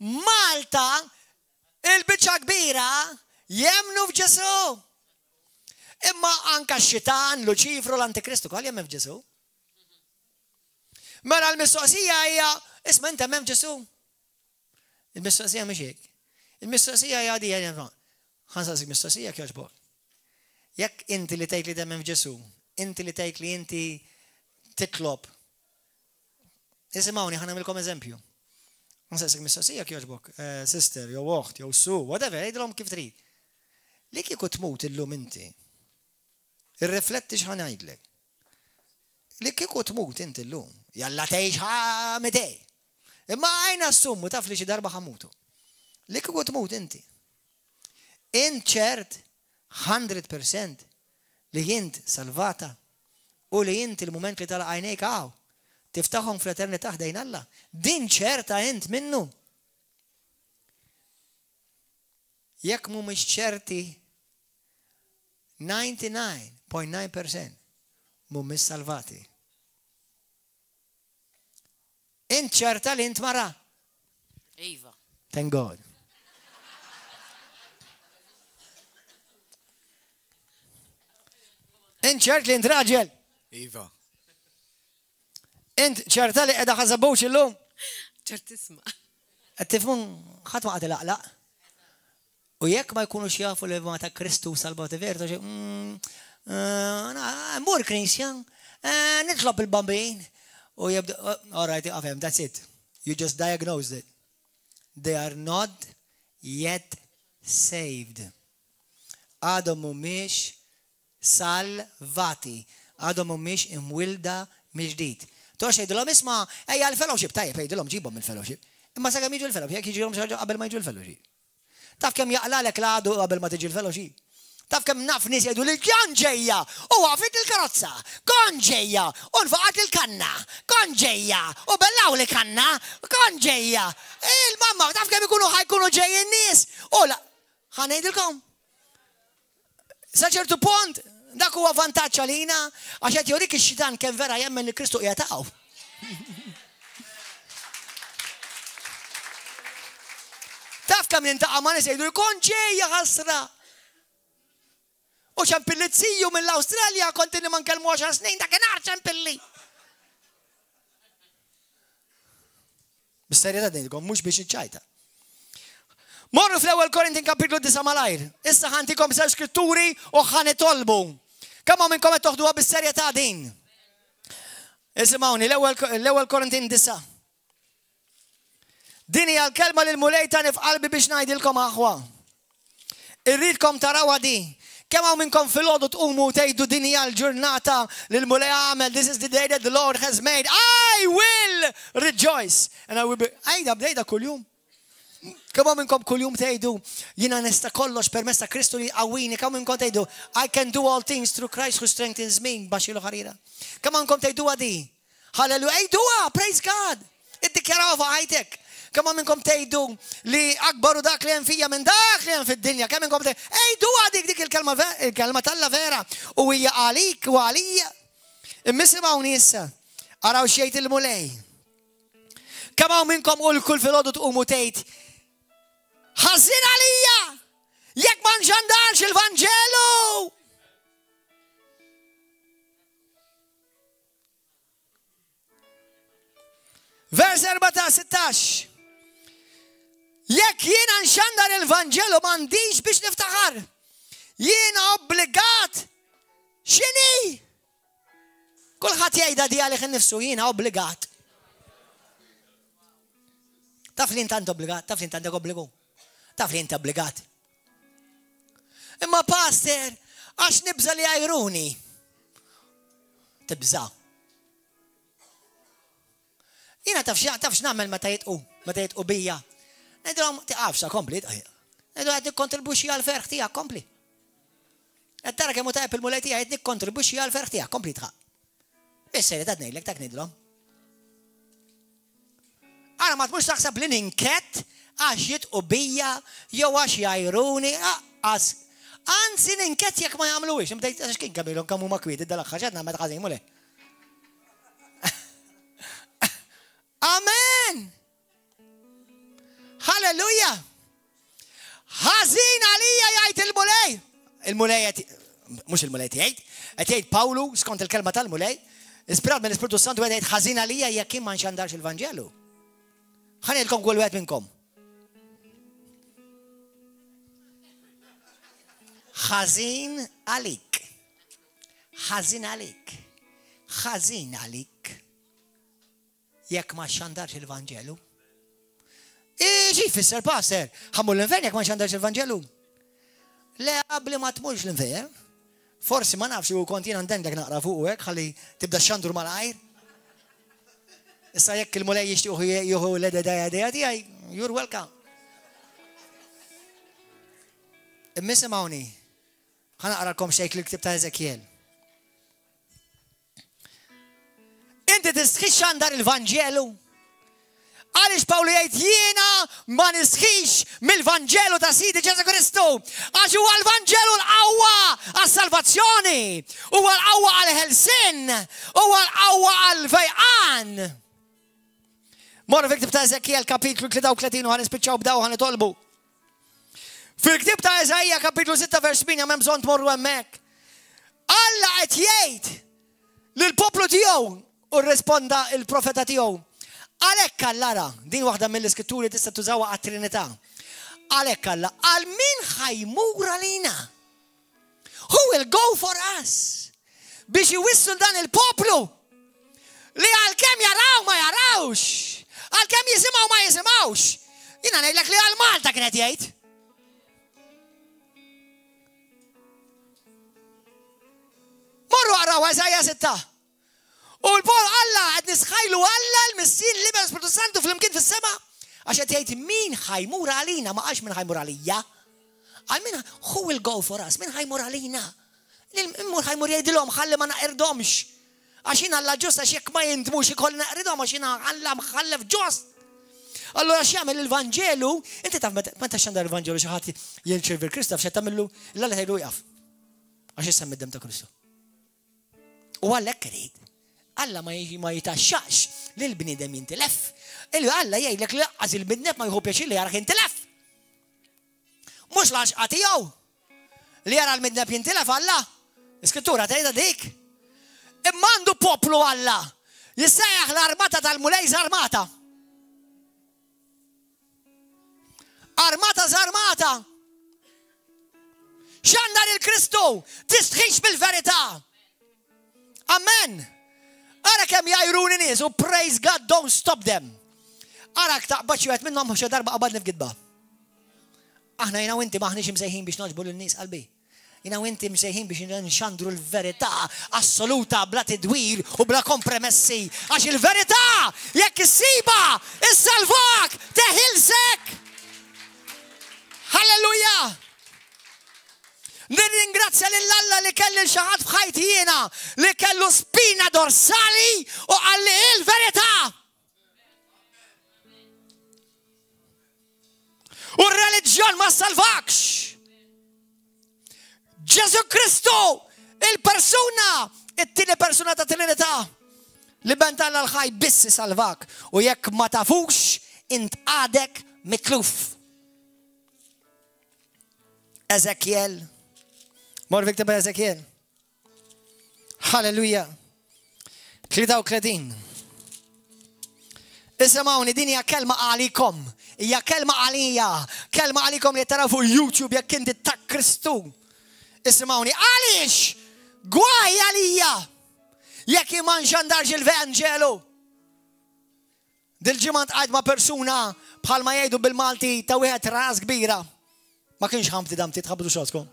Malta il-biċċa kbira jemmnu f'Ġesù. Imma anka x-xitan, Luċifru, l-Antikristu, koll jemmen f'Ġesù. Mela l-mistoqsija hija, isma' inti temmen f'Ġesù? Il-mistoqsija mhix hekk. Il-mistoqsija hija di ħa nsaqsik mistoqsija jekk jogħġbok. Jekk inti li tgħid li temmen f'Ġesù, inti li tgħid li inti titlob. Isimgħuni ħa nagħmilkom eżempju. Nsaqsik mistoqsija jekk jogħġbok, eh, sister, jew oħt, jew su, whatever, għidilhom kif trid. Li kieku tmut illum inti, irrifletti x'ħa ngħidlek. Li kieku tmut inti llum, jalla tgħix ħamitej. Imma għajna assummu taf li xi darba ħamutu. Li kieku tmut inti. Int ċert 100% li int salvata u li int il-mument li tagħlaq għajnejk hawn tiftaħhom fl-eternità ħdejn Alla. Din ċerta int minnu. Jekk mhumiex ċerti 99.9% mhumiex salvati. Int ċerta li int mara? Iva. Thank God. Int ċert li int raġel? Iva. Int ċerta li qiegħda ħażabuċ illum? Ċertisma. Qed tifhmu ħadd ma qagħad ilaqlaq. U jekk ma jkunux jafu li ma ta' Kristu salvati veru, ta' mm, eh, mur knisja, eh, nitlob il-bambin. U jibda, oh, all right, għafem, that's it. You just diagnosed it. They are not yet saved. Għadhom mhumiex salvati. Għadhom mhumiex imwielda mill-ġdid. Toqgħodx tgħidilhom isma' ejja l-fellowship, tajjeb għidilhom ġibhom il-fellowship. Imma sakemm jiġu l-fellowship, jekk jiġrilhom xi ħaġa qabel ma jiġu l-fellowship. Taf kemm jaqlalek l-għadu qabel ma tiġi l-fellowship? Taf kemm naf nies jgħidu li kont ġejja u waqfitli l-karozza, kont ġejja u nfaqgħatli l-kanna, kont ġejja u bellgħuli kanna, kont ġejja. Il-mamma, taf kemm ikunu ħa jkunu ġejjin nies u la. Ħa ngħidilkom. Sa ċertu punt, dak huwa vantaġġ għalina għax qed jurik ix-xitan kemm vera jemmen li Kristu qiegħed hawn. Taf kemm nintaqa' ma' nies jgħidu kont ġejja ħasra. U ċempilli ziju mill-Awstralja kont inni ma nkellmu 10 snin dakinhar ċempilli. Bis-serjetà ngħidilkom, mhux biex niċċajta. Morru fl-ewwel Korintin kapitlu 9 malajr. Issa ħantikom sew skritturi u ħanitolbu. Kemm hawn minnkom qed toħduha bis-serjetà din? Isimgħuni, l-ewwel Korintin 9. Din hija l-kelma li l-Mulej tani f'qalbi biex ngħidilkom aħwa. Irridkom tarawha di. Kemm hawn minnkom filgħodu tqumu u tgħidu din hija l-ġurnata li l-Mulej għamel, this is the day that the Lord has made, I will rejoice and I will be, għidha bdejda kuljum. Kemm hawn minnkom kuljum tgħidu jiena nista' kollox permezz ta' Kristu li jqawwini, kemm minnkom tgħidu I can do all things through Christ who strengthens me, baxxilu ħarira. Kemm hawn minnkom tgħiduha di? Hallelujah, għiduha, praise God. Iddikjarawha fuq ħajtek. Kemm hawn minnkom tgħidu li akbar hu dak li hemm fija minn dak li hemm fid-dinja. Kemm minnkom tgħidu, għiduha dik dik il-kelma il-kelma t'Alla vera u hija għalik u għalija. Imma isimgħuni issa. Araw xejn il-Mulej. Kemm hawn minnkom u l-kull filgħodu tqumu tgħid ħażin għalija jekk ma nxandarx il-Vanġelu. Vers 14, Jekk jiena nxandar il-Vanġelu m'għandix biex niftaħar. Jiena obbligat x'inhi? Kulħadd jgħidha di għalih innifsu jiena obbligat. Taf li intant obbligat, taf li int għandek obbligu. Taf li int obbligat. Imma pastor, għax nibża li għajruni. Tibża. Jiena taf taf x'nagħmel meta jitqu, meta jitqu bija. Ngħidilhom tiqafx kompli. Ngħidu qed nikkontribwixxi għall-ferħ tiegħek kompli. Qed tara kemm hu tajjeb il-mulej tiegħi qed nikkontribwixxi għall-ferħ tiegħek kompli tħaq. Is-serjetà ngħidlek dak ngħidilhom. Ara ma tmux taħseb li ninkett għax jitqu bija jew għax jgħajruni, aqqas. Anzi ninkett jekk ma jagħmluhiex. Imma tgħid għax kien kemm ilhom kemm huma kwieti dal-aħħar x'qed nagħmel ħażin mule. Amen! Halleluja! Ħażin għalija jgħid il-Mulej. Il-Mulej qed mhux il-Mulej jgħid, qed jgħid Pawlu skont il-kelma tal-Mulej, ispirat mill-Ispirtu Santu qed jgħid ħażin għalija jekk jien ma nxandarx il-Vanġelu. Ħa ngħidilkom kull wieħed minnkom. Ħażin għalik. Ħażin għalik. Ħażin għalik. Jekk ma xandarx il-Vanġelu. Xi jfisser pastor? Ħammur l-infern jekk ma xandarx il-Vanġelu. Le qabli ma tmurx l-infern. Forsi ma nafx u kont jiena ndendlek naqra fuq hekk ħalli tibda xandru malajr. Issa jekk il-Mulej jixtieq jieħu l-ededaja tiegħi, you're welcome. Imma isimgħuni, ħa naqralkom xejk l-ktib ta' Ezekiel. Inti tistħix xandar il-Vanġelu? Għaliex Pawlu jgħid jiena ma nistħix mill-Vanġelu ta' Sidi Ġesu Kristu. Għax huwa l-Vanġelu l-qawwa għas-salvazzjoni, huwa l-qawwa għall-ħelsien, huwa l-qawwa għall-fejqan. Morru fil-ktib ta' Ezekiel kapitlu 33 u ħa nispiċċaw b'daw ħa nitolbu. Fil-ktib ta' Eżaija kapitlu 6 vers 8 m'hemm bżonn tmorru hemmhekk. Alla qed jgħid lill-poplu tiegħu u rrisponda il-profeta tiegħu. Għalhekk Alla ra, din waħda mill-iskritturi tista' tużawha għat-Trinità. Għalhekk Alla, għal min ħajmur għalina? Who will go for us? Biex iwissu dan il-poplu li għalkemm jaraw ma jarawx, għalkemm jisimgħu ma jisimgħux. Jiena ngħidlek li għal Malta kienet jgħid. Morru għaraw Isaiah 6. U l-pol Alla qed nisħajlu Alla l-Missier l-Iben Spiritu Santu flimkien fis-sema. Għax qed jgħid min ħajmur għalina, ma qalx min ħajmur għalija. Għal min who will go for us, min ħajmur għalina. Immur ħajmur jgħidilhom ħalli ma naqirdomx. Għax jiena Alla ġust għax jekk ma jindmux ikoll naqridhom għax jiena Alla mħallef ġust. Allora x'jagħmel il-Vanġelu, inti taf meta xandar il-Vanġelu xi ħadd jirċievi l-Kristu taf x'qed tagħmillu, l-Alla tgħidlu jaqaf. Għax issemmi d-dem ta' Kristu. U Alla hekk irid. Alla ma jitaxxax li l-bniedem jintilef. Il Alla jgħidlek li laqqas il-bidneb ma jħu pjaċir li jarah jintilef. Mhux l-għaxqa tiegħu li jara l-midneb jintilef Alla. L-Iskrittura tgħidha dik. Imma għandu poplu Alla. Jissejjaħ l-armata tal-Mulej żarmata. Armata żarmata. Xandar il-Kristu, tistħix bil-verità. Amen. Ara kemm jajruni nies u praise God don't stop them. Ara taqbad xi wieħed minnhom xi darba qabadni f'gidba. Aħna jiena u inti maħniex imsejħin biex noġbu lin-nies qalbi. Jiena u inti msejħin biex nxandru l-verità assoluta bla tidwir u bla kompromessi. Għax il-verità jekk issibha, issalvak, teħilsek. Halleluja! Nirringrazzja lil Alla li kelli xi ħadd f'ħajti jiena li kellu spina dorsali u qalli il-verità. U r-reliġjon ma salvakx. Ġesu Kristu, il-persuna, it-tieni persuna ta' Trinità, li ben tal l-ħaj biss salvak u jekk ma tafux, int għadek mitluf. Ezekiel, mor Victor Ezekiel. Halleluja. 33. Isimgħuni din hija kelma għalikom. Hija kelma għalija. Kelma għalikom li taraw fuq YouTube jekk inti ta' Kristu. Isimgħuni għaliex gwaj għalija jekk ma nxandarx il-Vanġelu. Dil-ġimgħa ntqajt ma' persuna bħalma jgħidu bil-Malti ta' wieħed ras kbira. Ma kienx ħamti damti tħabbdu xogħolkom.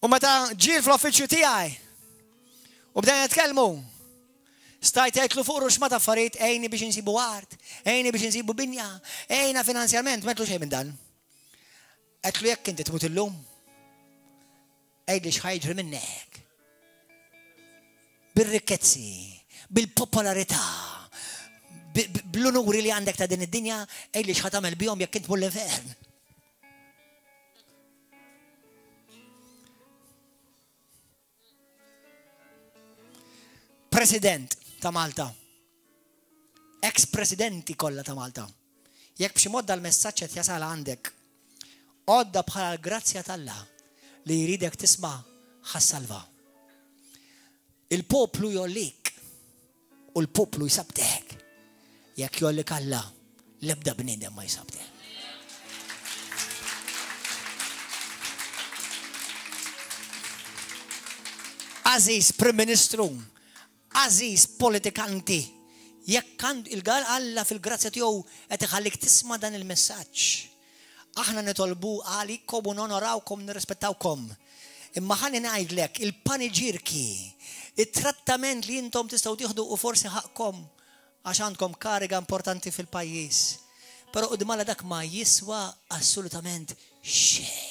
U meta ġie fl-offiċju tiegħi u bdejna nitkellmu, stajt għedtlu fuq ruxma ta' affarijiet għejni biex insibu art, għejni biex insibu binja, għejna finanzjarment, m'għedtlu xejn minn dan. Għedtlu jekk inti tmut illum, Għidli x'ħa jiġri minnek. Bir-rikkezzi, bil-popolarità, bl-unuri li għandek ta' din id-dinja, għidli x'ħa tagħmel bihom jekk int tmur l-infern. President ta' Malta. Ex-presidenti kollha ta' Malta. Jekk b'xi mod dal-messaġġ qed jasal għandek, għodda bħala l-grazzja t'Alla li jridek tisma' ħa ssalva. Il-poplu jgħollik u l-poplu jsabtek. Jekk jgħollik Alla, l-ebda bniedem ma jsabtek. Għażiż Prim Ministru, għażiż politikanti, jekk il-gal Alla fil-grazzja tiegħu qed iħallik tisma' dan il-messaġġ. Aħna nitolbu għalikom u nonorawkom nirrispettawkom. Imma ħalli ngħidlek il-paniġirki, it-trattament li intom tistgħu tieħdu u forsi ħaqkom għax għandkom kariga importanti fil-pajjiż. Però quddiem Alla dak ma jiswa assolutament xejn.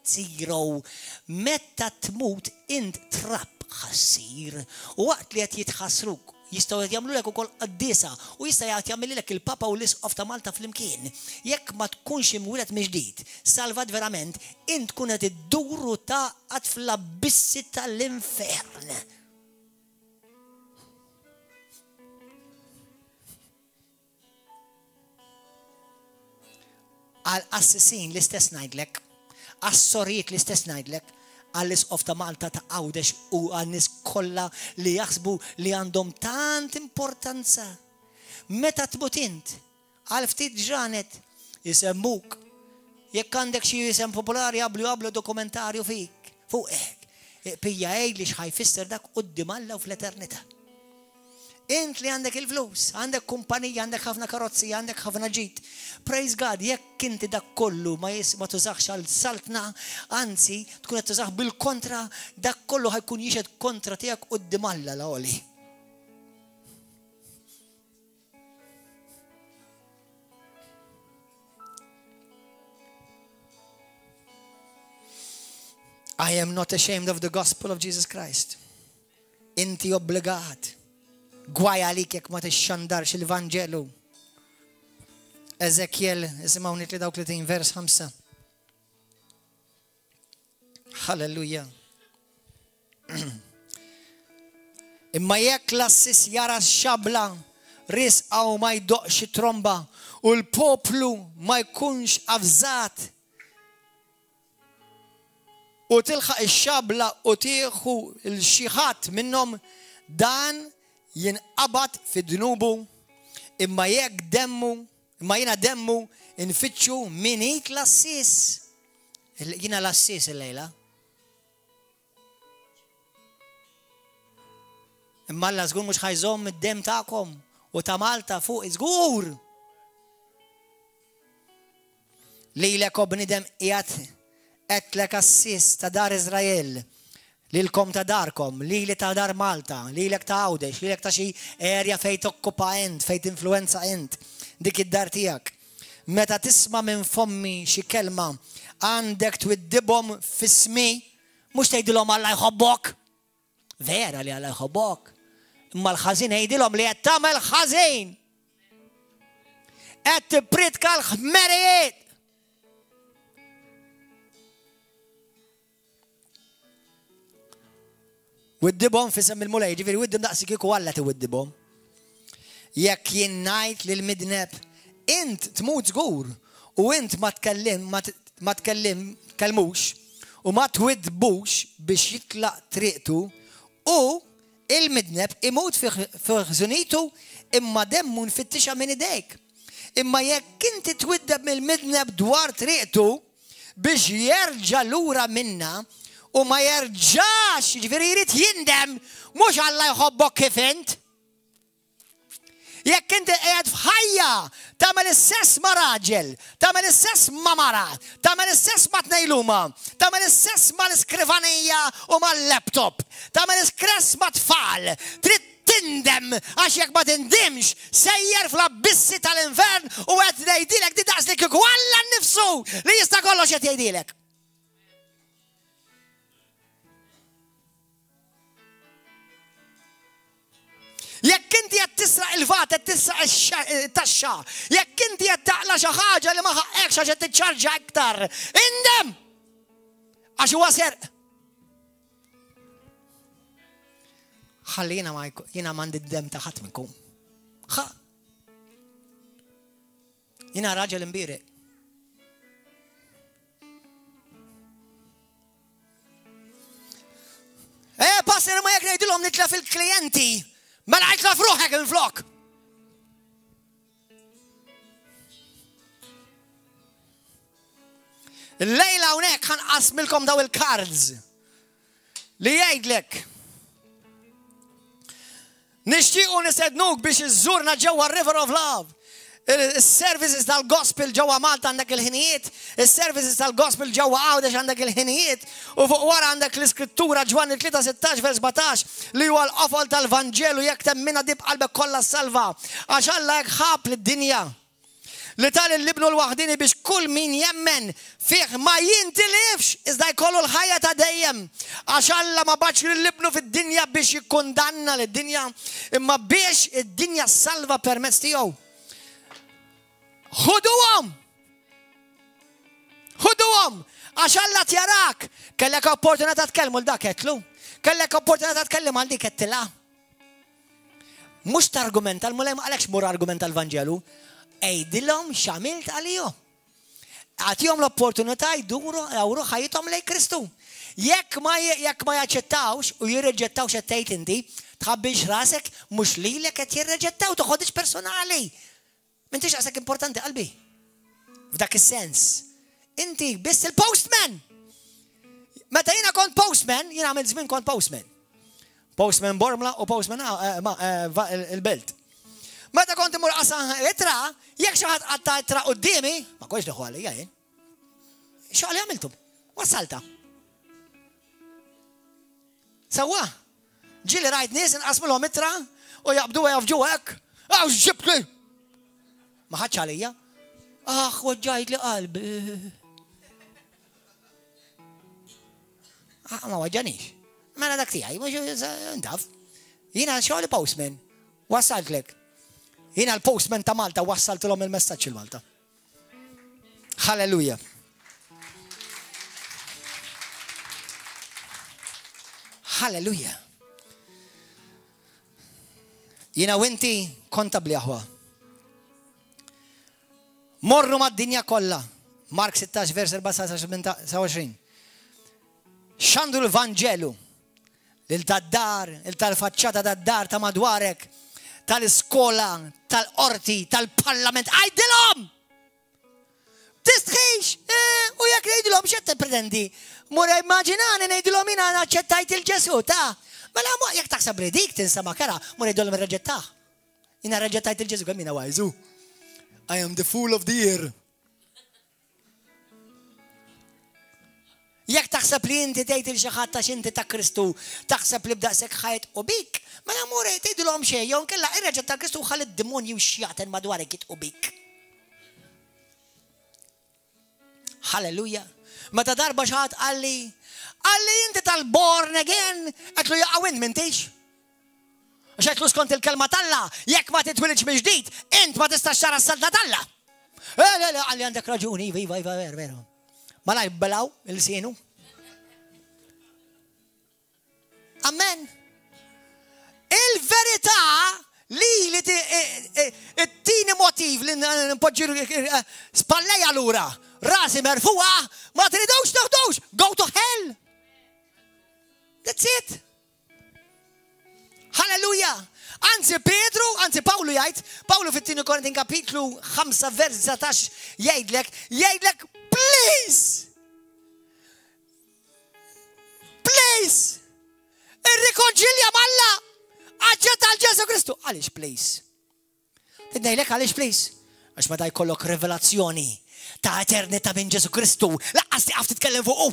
Zero. Meta tmut int trab ħassir u waqt li qed jitħassruk jistgħu qed jagħmlulek ukoll qaddiesa u jista' jgħid jagħmililek il-Papa u l-Isqof ta' Malta flimkien. Jekk ma tkunx imwieled mill-ġdid, salvat verament, int tkun qed iddur u tagħqad fl-abbissi tal-infern. Għal qassisin l-istess ngħidlek, għas-sorijiet l-istess ngħidlek, għall-isqof ta' Malta ta' Għawdex u għan-nies kollha li jaħsbu li għandhom tant importanza. Meta tmut int, għal ftit ġranet isemmuk. Jekk għandek xi isem popolari għablu għablu dokumentarju fik, fuqek. Pija għidli x'ħa jfisser dak quddiem Alla u fl-eternità. Int li għandek il-flus, għandek kumpanija, għandek ħafna karozzi, għandek ħafna ġid. Praise God, jekk inti dak kollu ma, jis, ma tużax għal saltna, anzi tkun qed tużax bil-kontra, dak kollu ħajkun jixed kontra tiegħek quddiem Alla l-għoli. I am not ashamed of the gospel of Jesus Christ. Inti obbligat. Gwaj għalik jekk ma tixxandarx il-Vanġelu. Ezekiel, isimgħu 33 vers 5. Halleluja. Imma jekk l-assis jara x-xabla risqa u ma jdoqx tromba u l-poplu ma jkunx avżat u tilħaq ix-xabla u tieħu l xi ħadd minnhom dan jinqabad fi dnubu imma jekk demmu imma jiena demmu nfittxu min id l-assis. Jiena l-assis illejla. Imma Alla żgur mhux ħajżomm id-demm tagħkom u ta' Malta fuq żgur. Lilek o bniedem qiegħed qedlek għassis ta' dar Iżrael, lilkom ta' darkom, lili ta' dar Malta, lilek ta' Għawdex, lilek ta' xi area fejn tokkupa int, fejn tinfluwenza int, dik id-dar tiegħek. Meta tisma' minn fommi xi kelma, għandek twiddibhom f'ismi, mhux tgħidilhom Alla jħobbok. Vera li Alla jħobbok. Imma l-ħażin għidilhom li qed tagħmel ħażin. Qed tippritka l-ħmerijiet. Widdibhom fisem il-Mulej, ġifieri widdib daqsi kieku Alla tiwiddibhom. Jekk jien ngħid lil midneb, int tmut żgur u int ma tkellim ma tkellim kellmux u ma twiddbux biex jitlaq triqtu u il-midneb imut fi ħżunitu imma demmu nfittixha minn idejk. Imma jekk inti twiddeb mill-midneb dwar triqtu biex jerġa' lura minnha u ma jerġax, jiġifieri jrid jindem, mhux Alla jħobbok kif int. Jekk inti qiegħed f'ħajja tagħmel is-sess ma' raġel, tagħmel is-sess ma' mara, tagħmel is-sess ma' tnejluma, tagħmel is-sess mal-iskrivanija u mal-laptop, tagħmel is-kress ma' tfal, trid tindem għax jekk ma tindimx sejjer fl-abbissi tal-infern u qed ngħidilek di daqs li kieku Alla nnifsu li jista' kollox qed jgħidilek. Jekk inti qed tisraq il-vat, qed tisraq it-taxxa, jekk inti qed taqla xi ħaġa li ma ħaqqekx għax qed tiċċarġa iktar, indem! Għax huwa serq. Ħalli jiena ma jiena m'għandi d-dem ta' ħadd minnkom. Ħa. Jiena raġel imbierek. Eh, pastor, ma jekk ngħidilhom nitlef il-klijenti, mela itlef ruħek il-flok. Lejla hawnhekk ħanqasmilkom daw il-cards li jgħidlek. Nixtiequ nistednuk biex iżżurna ġewwa River of Love. Is-services tal-gospel ġewwa Malta għandek il-ħinijiet, is-services tal-gospel ġewwa Għawdex għandek il-ħinijiet, u fuq wara għandek l-iskrittura Ġwanni 3:16 vers 17 li huwa l-qofol tal-Vanġelu jekk temminha di b'qalbek kollha ssalva. Għax Alla hekk ħabb lid-dinja li ta lil Ibnu l-waħdieni biex kull min jemmen fih ma jintilifx iżda jkollu l-ħajja ta' dejjem. Għax Alla ma bagħatx lil Ibnu fid-dinja biex jikkundanna lid-dinja, imma biex id-dinja ssalva permezz tiegħu. Ħuduhom! Ħuduhom! Għax Alla tjarak! Kellek opportunità tkellmu l dak għedtlu. Kellek opportunità tkellem għal dik għedtilha. Mhux targumenta l-Mulej ma qalekx mur argumenta l-Vanġelu. Għidilhom x'għamilt għalihom. Agħtihom l-opportunità jduru jdawru ħajjithom lejn Kristu. Jekk ma jekk ma jaċċettawx u jirreġettaw x'qed tgħid inti, tħabbilx rasek mhux lilek qed jirreġettaw, toħodhiex personali. M'intix daqshekk importanti qalbi. F'dak is-sens. Inti biss il-postman. Meta jiena kont postman, jiena għamilt żmien kont postman. Postman Bormla u postman eh, eh, il-belt. Meta kont imur qasam itra, jekk xi ħadd qatta itra quddiemi, ma kontx neħu għalija jien. Xogħol għamiltu? Wassalta. Sewwa, ġieli rajt nies inqasmilhom ittra u jaqbduha jafġu hekk. Aw x'ġibtli! Ma ħadx għalija. Aħ, weġġajt li qalbi. Ah, ma weġġanix. Mela dak tiegħi, mhux ntaf. Jiena xogħli postman. Wassaltlek. Jiena l-postman ta' Malta wassaltilhom il-messaġġ il-Malta. Halleluja. Halleluja. Jina u inti kontabli aħwa. Morru mad-dinja kollha. Mark 16 vers 24. Xandru l-Vanġelu lil tad-dar, il tal-faċċata tad-dar ta' madwarek, tal-iskola, tal-qorti, tal-parlament. Għajdilhom! Tistħix! Eh, u jekk ngħidilhom x'qed tippretendi? Mur immaġinani ngħidilhom jiena aċċettajt il-Ġesu ta' Mela jekk taħseb li dik tinsema' kera, mur ngħidilhom irreġettah. Jiena rreġettajt il-Ġesu kemm jiena wajżu. I am the fool of the year. Jekk taħseb li inti tgħid il xi ħadd għax inti ta' Kristu, taħseb li b'daqshekk ħajt u bik, mela mur tgħidilhom xejn jew inkella irreġa' ta' Kristu u ħalli d-demonji u x-xjaten madwarek jitqu bik. Halleluja. Meta darba xi ħadd qalli, qalli inti tal-born again, qedlu jaqgħu int m'intix. Għax għedtlu skont il-kelma t'Alla, jekk ma titwilidx mill-ġdid, int ma tistax tara s-saltna t'Alla. Eh, le, le, qalli għandek raġuni, iva, iva, iva, veru, veru. Malaj belaw il-sienu. Amen. Il-verità li li t-tini motiv li npoġġi spallejja lura, rasi merfuqa, ma tridux toħdux, go to hell. That's it. Halleluja! Anzi Pietru, anzi Pawlu jgħid, Pawlu fit-tieni Korintin kapitlu 5 vers 19 jgħidlek, jgħidlek please! Please! Irrikonċilja m'Alla! Aċċetta għal Ġesu Kristu. Għaliex please? Ngħidlek għaliex please? Għax meta jkollok rivelazzjoni ta' eternità minn Ġesu Kristu, laqqas tiqaf titkellem fuqu.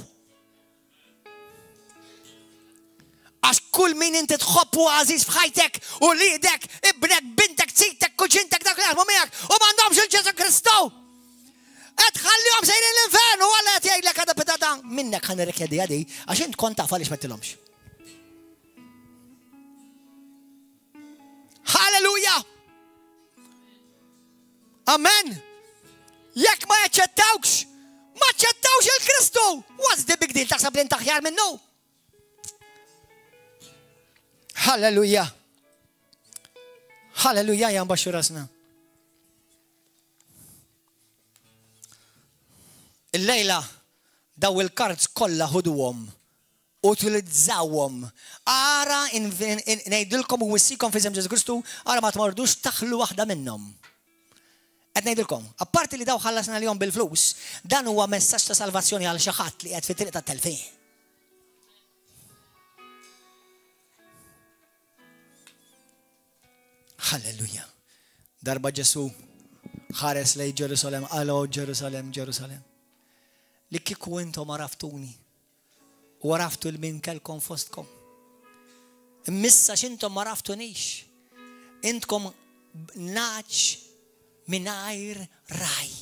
Għax kull min inti tħobb u għażiż f'ħajtek u lidek, ibnek, bintek, zitek, kuġintek, dak li jaħdmu miegħek u m'għandhomx il-Ġesu Kristu. Qed tħallihom sejrin l-infern u Alla qed jgħidlek għadha pitata minnek ħa nirrikjedi għadi għax int kont taf għaliex ma Halleluja! Amen! Jekk ma jaċċettawx, ma ċċettawx il-Kristu! What's the big deal? Taħseb li aħjar minnu? Halleluja! Halleluja, jan baxxu rasna. Il-lejla daw il-kards kollha ħuduhom Utilizzawhom. Ara ngħidilkom u wissikom f'isem Ġesù Kristu, ara ma tmordux taħlu waħda minnhom. Qed ngħidilkom, apparti li daw ħallasna lihom bil-flus, dan huwa messaġġ ta' salvazzjoni għal xi ħadd li qed fit-triq tat-telfien. Halleluja. Darba Ġesu ħares lejn Ġerusalem, qal o Ġerusalem, Ġerusalem. Li kieku intom għaraftuni u għaraftu 'l min kellkom fostkom. Immissa x'intom ma għaraftunix. Intkom nagħaġ mingħajr ragħaj.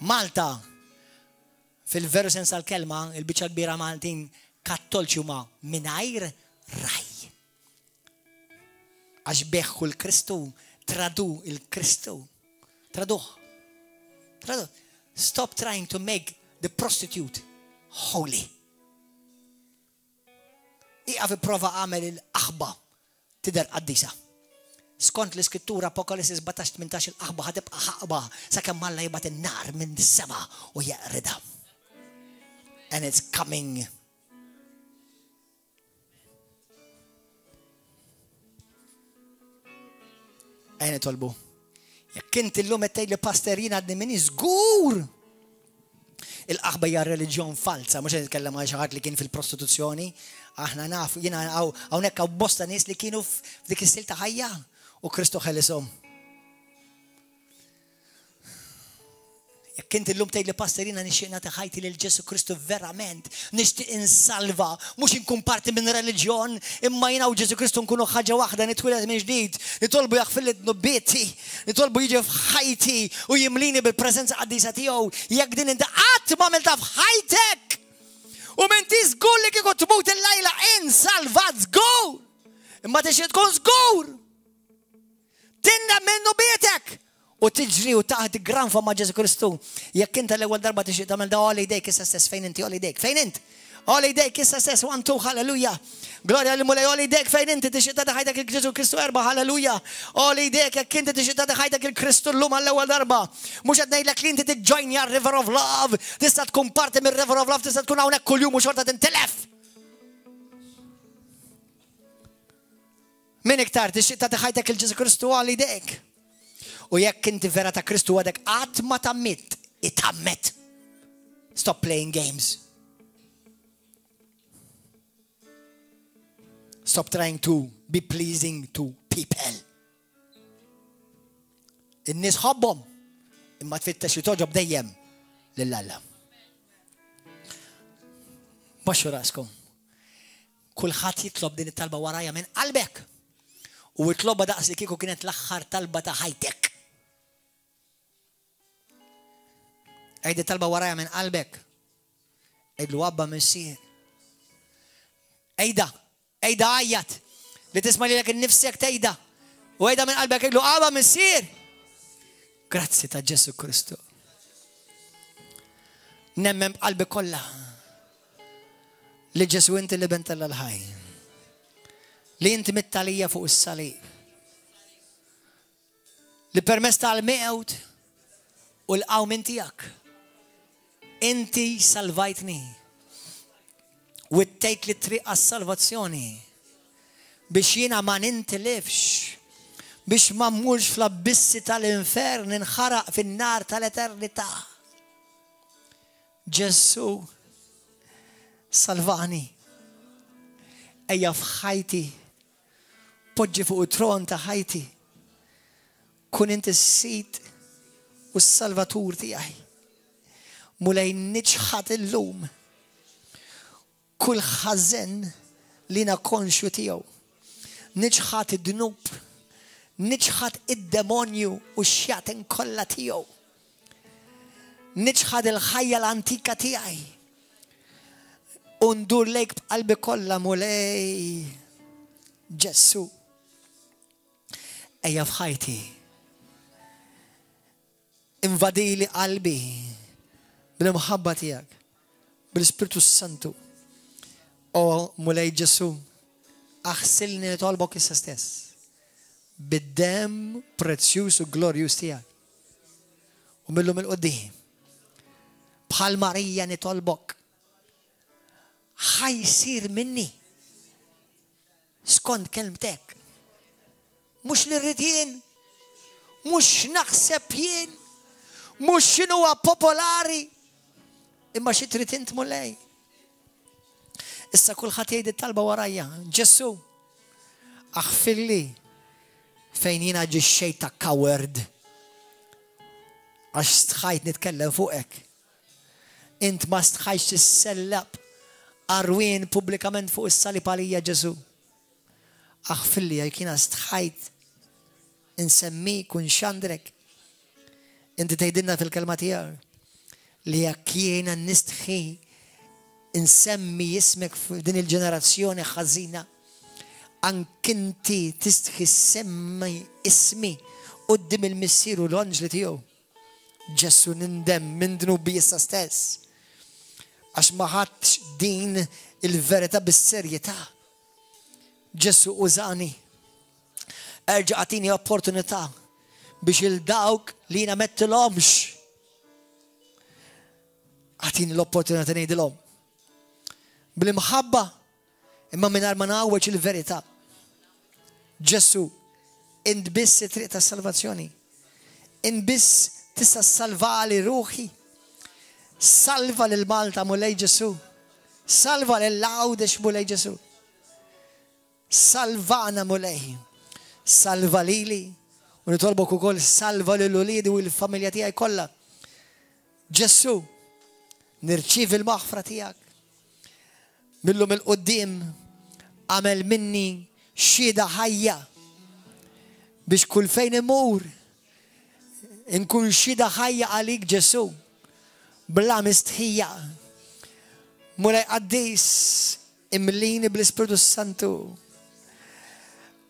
Malta, fil-veru sens tal-kelma, il-biċċa kbira Maltin kattolċi huma mingħajr ragħaj. Għax beħħu l-Kristu, tradu il-Kristu. Traduh. Tradu. Stop trying to make the prostitute holy. Iqaf ipprova għamel il-qaħba tidher qaddisa. Skont l-Iskrittura Apokalissi 17-18 il-qaħba ħa tibqa' ħaqba sakemm Alla jibgħat in-nar minn sema u jeqridha. And it's coming. Ejja nitolbu. Jekk inti llum qed tgħid li pastor jien għadni minni żgur. Il-qaħba hija reliġjon falsa, mhux qed nitkellem għal xi ħadd li kien fil-prostituzzjoni. Aħna naf, jiena hawnhekk hawn bosta nies li kienu f'dik is-sil ta' ħajja u Kristu ħelishom. Jekk inti llum tgħid li pastor jiena nixtieq nagħti ħajti lil Ġesu Kristu verament, nixtieq insalva, mhux inkun parti minn reliġjon, imma jiena u Ġesu Kristu nkunu ħaġa waħda nitwieled minn ġdid, nitolbu jaħfirli dnubieti, nitolbu jiġi f'ħajti u jimlini bil-preżenza qaddisa tiegħu. Jekk din inti qatt ma għamiltha f'ħajtek u m'inti żgur li kieku tmut illejla insalvat żgur. Imma tixtieq tkun żgur. Tindem minn dnubietek u tiġri u taħt granfa ma' Ġesu Kristu. Jekk inta l-ewwel darba tixtieq tagħmel da għoli jdejk issa stess fejn inti għoli jdejk. Fejn int? Għoli jdejk issa stess, one, two, halleluja. Glorja lil Mulej għoli jdejk fejn inti tixtieq tagħti ħajtek il Ġesu Kristu erba' halleluja. Għoli jdejk jekk inti tixtieq tagħti ħajtek il Kristu llum għall-ewwel darba. Mhux qed ngħidlek li inti tiġġojnja r-River of Love, tista' tkun parti mir-River of Love, tista' tkun hawnhekk kuljum u xorta tintilef. Min iktar tixtieq tagħti ħajtek il Ġesu Kristu għal idejk. U jekk inti vera ta' Kristu għadek qatt ma tammit, itammet. Stop playing games. Stop trying to be pleasing to people. In-nies ħobbhom, imma tfittex li toġob dejjem lil Alla. Baxxu raskom. Kulħadd jitlob din it-talba warajja minn qalbek. U itlobha daqs li kieku kienet l-aħħar talba ta' ħajtek. Għid it-talba warajja minn qalbek. Għidlu Abba Missier. Ejda, ejda għajjat. Li tisma' lilek innifsek tgħidha. U għidha minn qalbek għidlu Abba Missier. Grazzi ta' Ġesu Kristu. Nemmen b'qalbi kollha li Ġesu inti l-Iben tal-ħaj. Li inti mittalija fuq is-salib. Li permezz tal-mewt u l-qawmien tiegħek. Inti salvajtni. Wittejt li triq għas-salvazzjoni biex jiena ma nintilifx, biex ma mmurx fl-abbissi tal-infern inħaraq fin-nar tal-eternità. Ġesù, salvani. Ejja f'ħajti. Poġġi fuq it-tron ta' ħajti. Kun inti s-Sid u s-Salvatur tiegħi. Mulej niċħad illum kull ħażen li jiena konxju tiegħu. Niċħad id-dnub, niċħad id-demonju u x-xjaten kollha tiegħu. Niċħad il-ħajja l-antika tiegħi. U ndur lejk b'qalbi kollha Mulej Ġesù. Ejja f'ħajti. Invadili qalbi bl-imħabba tiegħek, bl-Ispirtu Santu. O Mulej Ġesù, aħsilni nitolbok issa stess bid-demm prezzjuż u glorjuż tiegħek. U millum il-qoddim. Bħal Marija nitolbok. Ħa jsir minni. Skont kelmtek. Mhux li rrid jien, mhux naħseb jien, mhux x'inhuwa popolari, imma xi trid int Mulej. Issa kulħadd jgħid it-talba warajja. Ġesù, Aħfirli fejn jiena aġixxejt ta' coward għax stħajt nitkellem fuqek. Int ma stħajtx tissellab għarwien pubblikament fuq is-salib għalija Ġesù. Aħfirli jekk jiena stħajt insemmik u nxandrek. Inti tgħidilna fil-kelma tiegħek li jekk jiena nistħi insemmi ismek f'din il-ġenerazzjoni ħażina, anki inti tistħi ssemmi ismi quddiem il-Missier u l-anġli tiegħu. Ġesù nindem minn dnubi issa stess. Għax ma ħadtx din il-verità bis-serjetà. Ġesù użani. Erġa' agħtini opportunità biex lil dawk li jiena m'għedtilhomx. Agħtini l-opportunità ngħidilhom. Bl-imħabba imma mingħajr ma ngħawweġ il-verità. Ġesù, int biss it-triq tas-salvazzjoni. Int biss tista' salvali ruħi. Salva lil Malta Mulej Ġesù. Salva lil Għawdex Mulej Ġesù. Salvana Mulej. Salva lili. U nitolbok ukoll salva lil uliedi u l-familja tiegħi kollha. Ġesù, nirċievi l-maħfra tiegħek. Mil-lum 'il quddiem agħmel minni xhieda ħajja biex kull fejn immur inkun xhieda ħajja għalik Ġesù bla mistħija. Mulej qaddis imlini bl-Ispirtu Santu.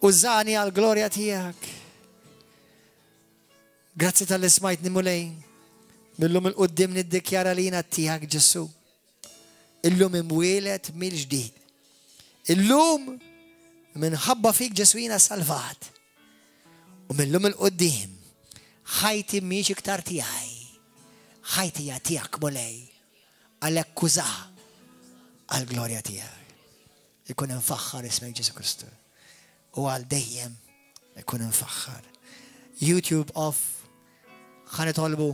Użani għall-glorja tiegħek. Grazzi talli smajtni Mulej. Mil-lum 'il quddiem niddikjara li jiena tiegħek Ġesù. Illum imwieled mill-ġdid. Illum minħabba fik Ġesù jiena salvat. U mil-lum 'il quddiem ħajti mhix iktar tiegħi. Ħajti hija tiegħek Mulej. Għalhekk użaha għall-glorja tiegħek. Ikun imfaħħar ismek Ġesù Kristu. U għal dejjem ikun imfaħħar. YouTube off. Ħa nitolbu.